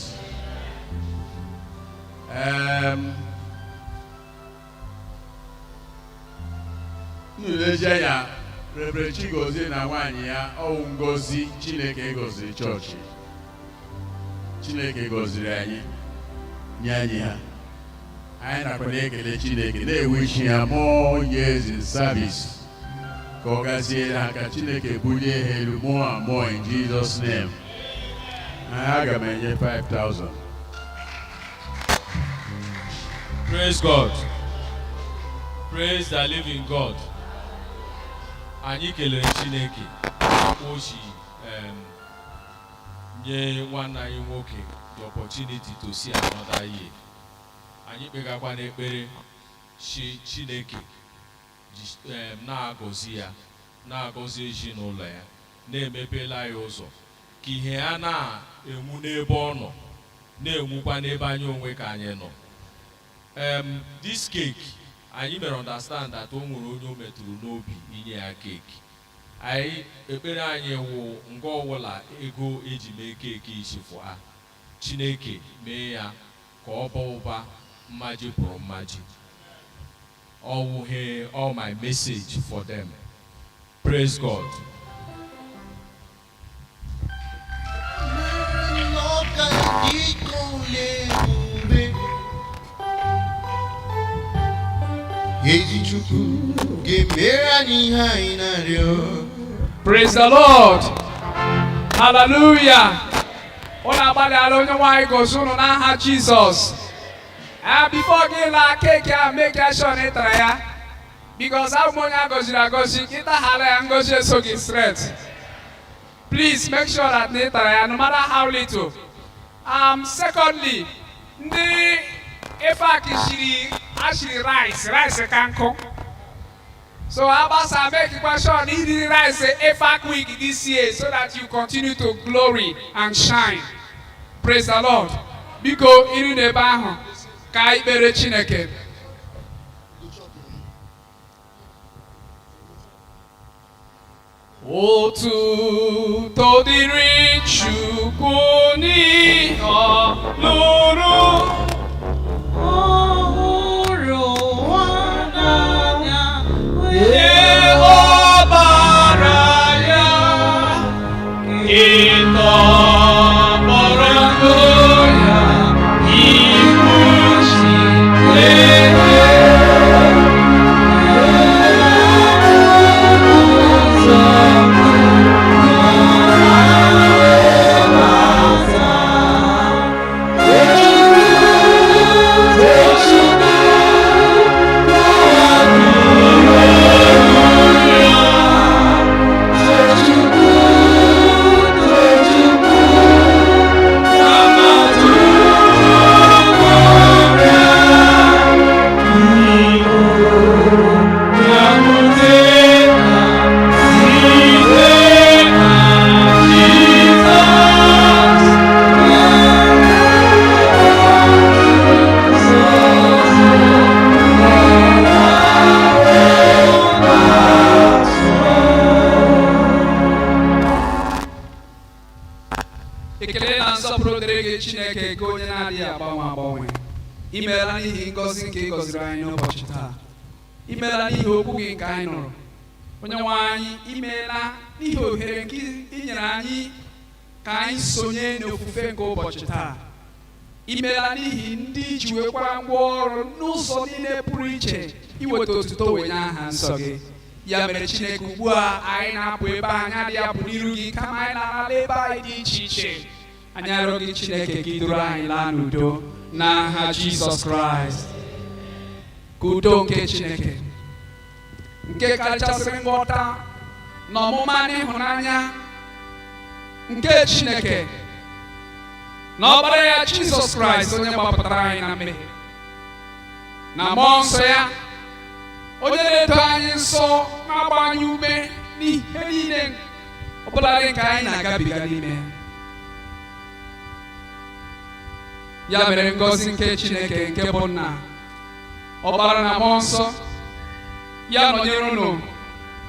Unu lezie anya, Reverend Chigozie na nwaanyị ya, ọwụ ngozi Chineke gọziri chọọchị. Chineke gọziri anyị, nye anyị ha. Anyị nakwa na-ekele Chineke, na-ewishi ya more years in service, ka ọ gaziere ha, ka Chineke bulie ha elu more and more in Jesus' name. Aga m enye 5000. Praise God. Praise the living God. Anyị kelere Chineke o si nye nwanne anyị nwoke the opportunity to see another year. Anyị kpegakwa n'ekpere si Chineke na-agọzi ya, na-agọzi ezinụlọ ya, na-emepela ya ụzọ ka ihe ya na-enwu n'ebe ọ nọ na-enwukwa n'ebe anyị onwe ka anyị nọ. This cake, anyị mere understand that o nwere onye o metụrụ n'obi inye ya keeki. Anyị ekpere anyị wụ nga ọwụla ego eji mee keeki isifụ a, Chineke mee ya ka ọ baa ụba mmaji pụrụ mmaji. Ọwụghị all my message for them. Praise God. Ezi Chukwu ga-emere anyị ihe anyị na-arịọ. Praise the Lord. Hallelujah. Unu agbalịala, onye nwanyị gozi unu n'aha Jizọs. Ah, before gị laa, keeki a, make sure na ị tara ya. Because abụ m onye a gọziri agọzi, gị taghara ya, ngọzi eso gị straight. Please make sure that na ị tara ya, no matter how little. Secondly, ndị EFAC shiri ashiri rice, rice ka nkụ. So agbasa, make sure na iri rice EFAC week this year so that you continue to glory and shine. Praise the Lord. Biko, iri n'ebe ahụ ka ikpere Chineke. Otuto dịrị Chukwu n'ihi ọlụrụ Ọhụrụ ụwa n'anya nye ọbara ya ịtọgbọ. Dịrị gị Chineke nke onye na-adịghị agbanwe agbanwe. Imeela n'ihi ngọzi nke ị gọziri anyị n'ụbọchị taa. Imeela n'ihi okwu gị nke anyị nụrụ. Onye nwe anyị, imeela n'ihi ohere nke ị nyere anyị ka anyị sonye n'ofufe nke ụbọchị taa. Imeela n'ihi ndị ji wekwa ngwa ọrụ n'ụzọ niile pụrụ iche iweta otuto wee nye aha nsọ gị. Ya mere, Chineke, ugbu a anyị na-apụ ebe anyị adịghị apụ n'iru gị, kama anyị na-alala ebe anyị dị iche iche. Anyị arịọ gị, Chineke, ka ị duru anyị laa n'udo n'aha Jizọs Kraịst. Ka udo nke Chineke nke kachasịrị nghọta na ọmụma na ịhụnanya nke Chineke na ọkpara ya Jizọs Kraịst, onye gbapụtara anyị na mmehie, na mmụọ nsọ ya onye na-edo anyị nsọ, na-agba anyị ume n'ihe niile ọbụladị nke anyị na-agabiga n'ime ya. Mere, ngọzi nke Chineke nke bụ Nna, Ọkpara na Mmụọ Nsọ ya nọnyere unu,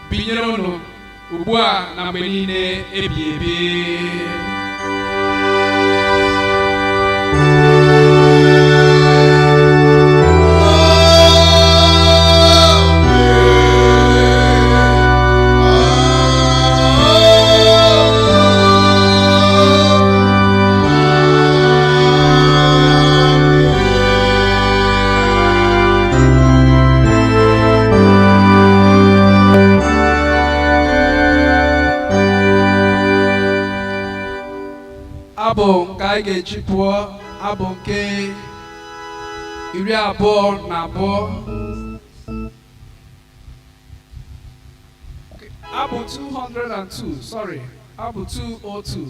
binyere unu ugbu a na mgbe niile ebi ebi. Abụ nke anyị ga-eji pụọ, abụ nke 22, abụ 202, sorry, abụ 202.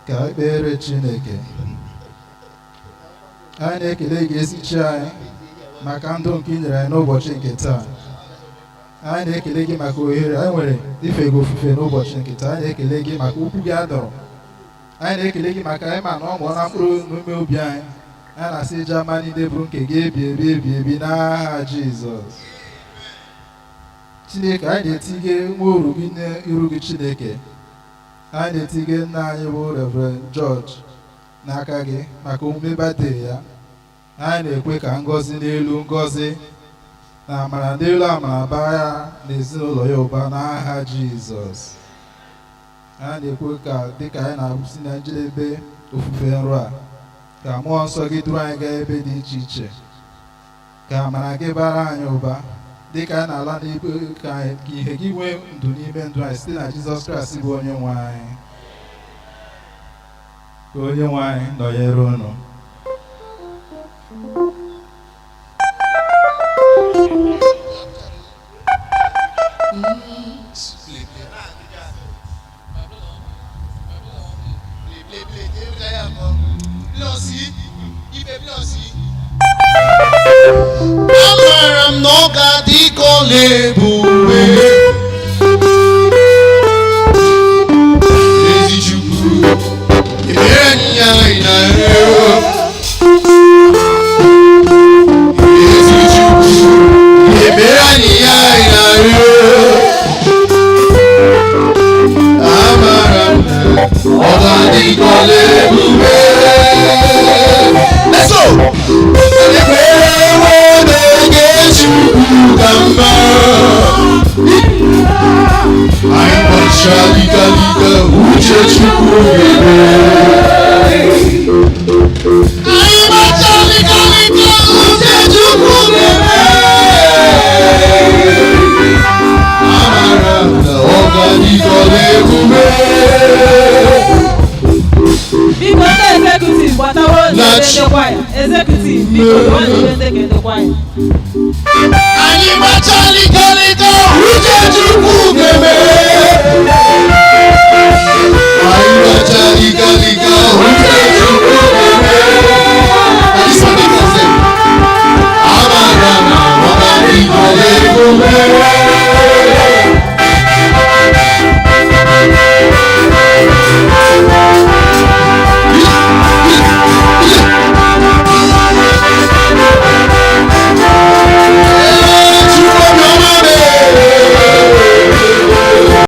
Ka ekpere Chineke anyị na-ekele gị, ezi Chi anyị, maka ndụ nke ị nyere anyị n'ụbọchị nke taa. Anyị na-ekele gị maka ohere anyị nwere ife gị ofufe n'ụbọchị nke taa. Anyị na-ekele gị maka okwu gị a dọrọ. Anyị na-ekele gị maka anyị ma na ọ mụọ na mkpụrụ n'ime obi anyị. Anyị na-asị ịja mma niile bụrụ nke gị ebi ebi ebi ebi n'aha Jizọs. Chineke, anyị na-etinye nwa oru gị n'iru gị. Chineke, anyị na-etinye nna anyị bụ Reverend George n'aka gị maka omume birthday ya. Anyị na-ekwe ka ngọzi n'elu ngọzi na amara n'elu amara baa ya na ezinụlọ ya ụba n'aha Jizọs. Anyị na-ekwe ka dịka anyị na-akwụsị na njedebe ofufe nrụ a, ka mmụọ nsọ gị duru anyị gaa ebe dị iche iche, ka amara gị bara anyị ụba dịka anyị na-ala n'ikpe, ka ihe gị nwee ndụ n'ime ndụ anyị site na Jizọs Kraịst bụ onye nwe anyị. Ka onye nwe anyị nọnyere unu. Play, play. Amara m na ọ ga-adị ka ọla ebube. Ezi Chukwu, ebere anyị anyị na-arịọ. Ezi Chukwu, ebere anyị anyị na-arịọ. Amara m na ọ ga-adị ka ọla ebube. Let's go! Ekwerewo n'oge Chukwu ka mma. Anyị gbacha lika lika, uche Chukwu ga-eme. Anyị gbacha lika lika, uche Chukwu ga-eme. Amara m na ọ ga-adị ka ọla ebube. Biko, ndị executive, gbatawa ozi ebe ndị kwaya. Executive, biko, gwa ndị ebe ndị kwaya. Anyị gbacha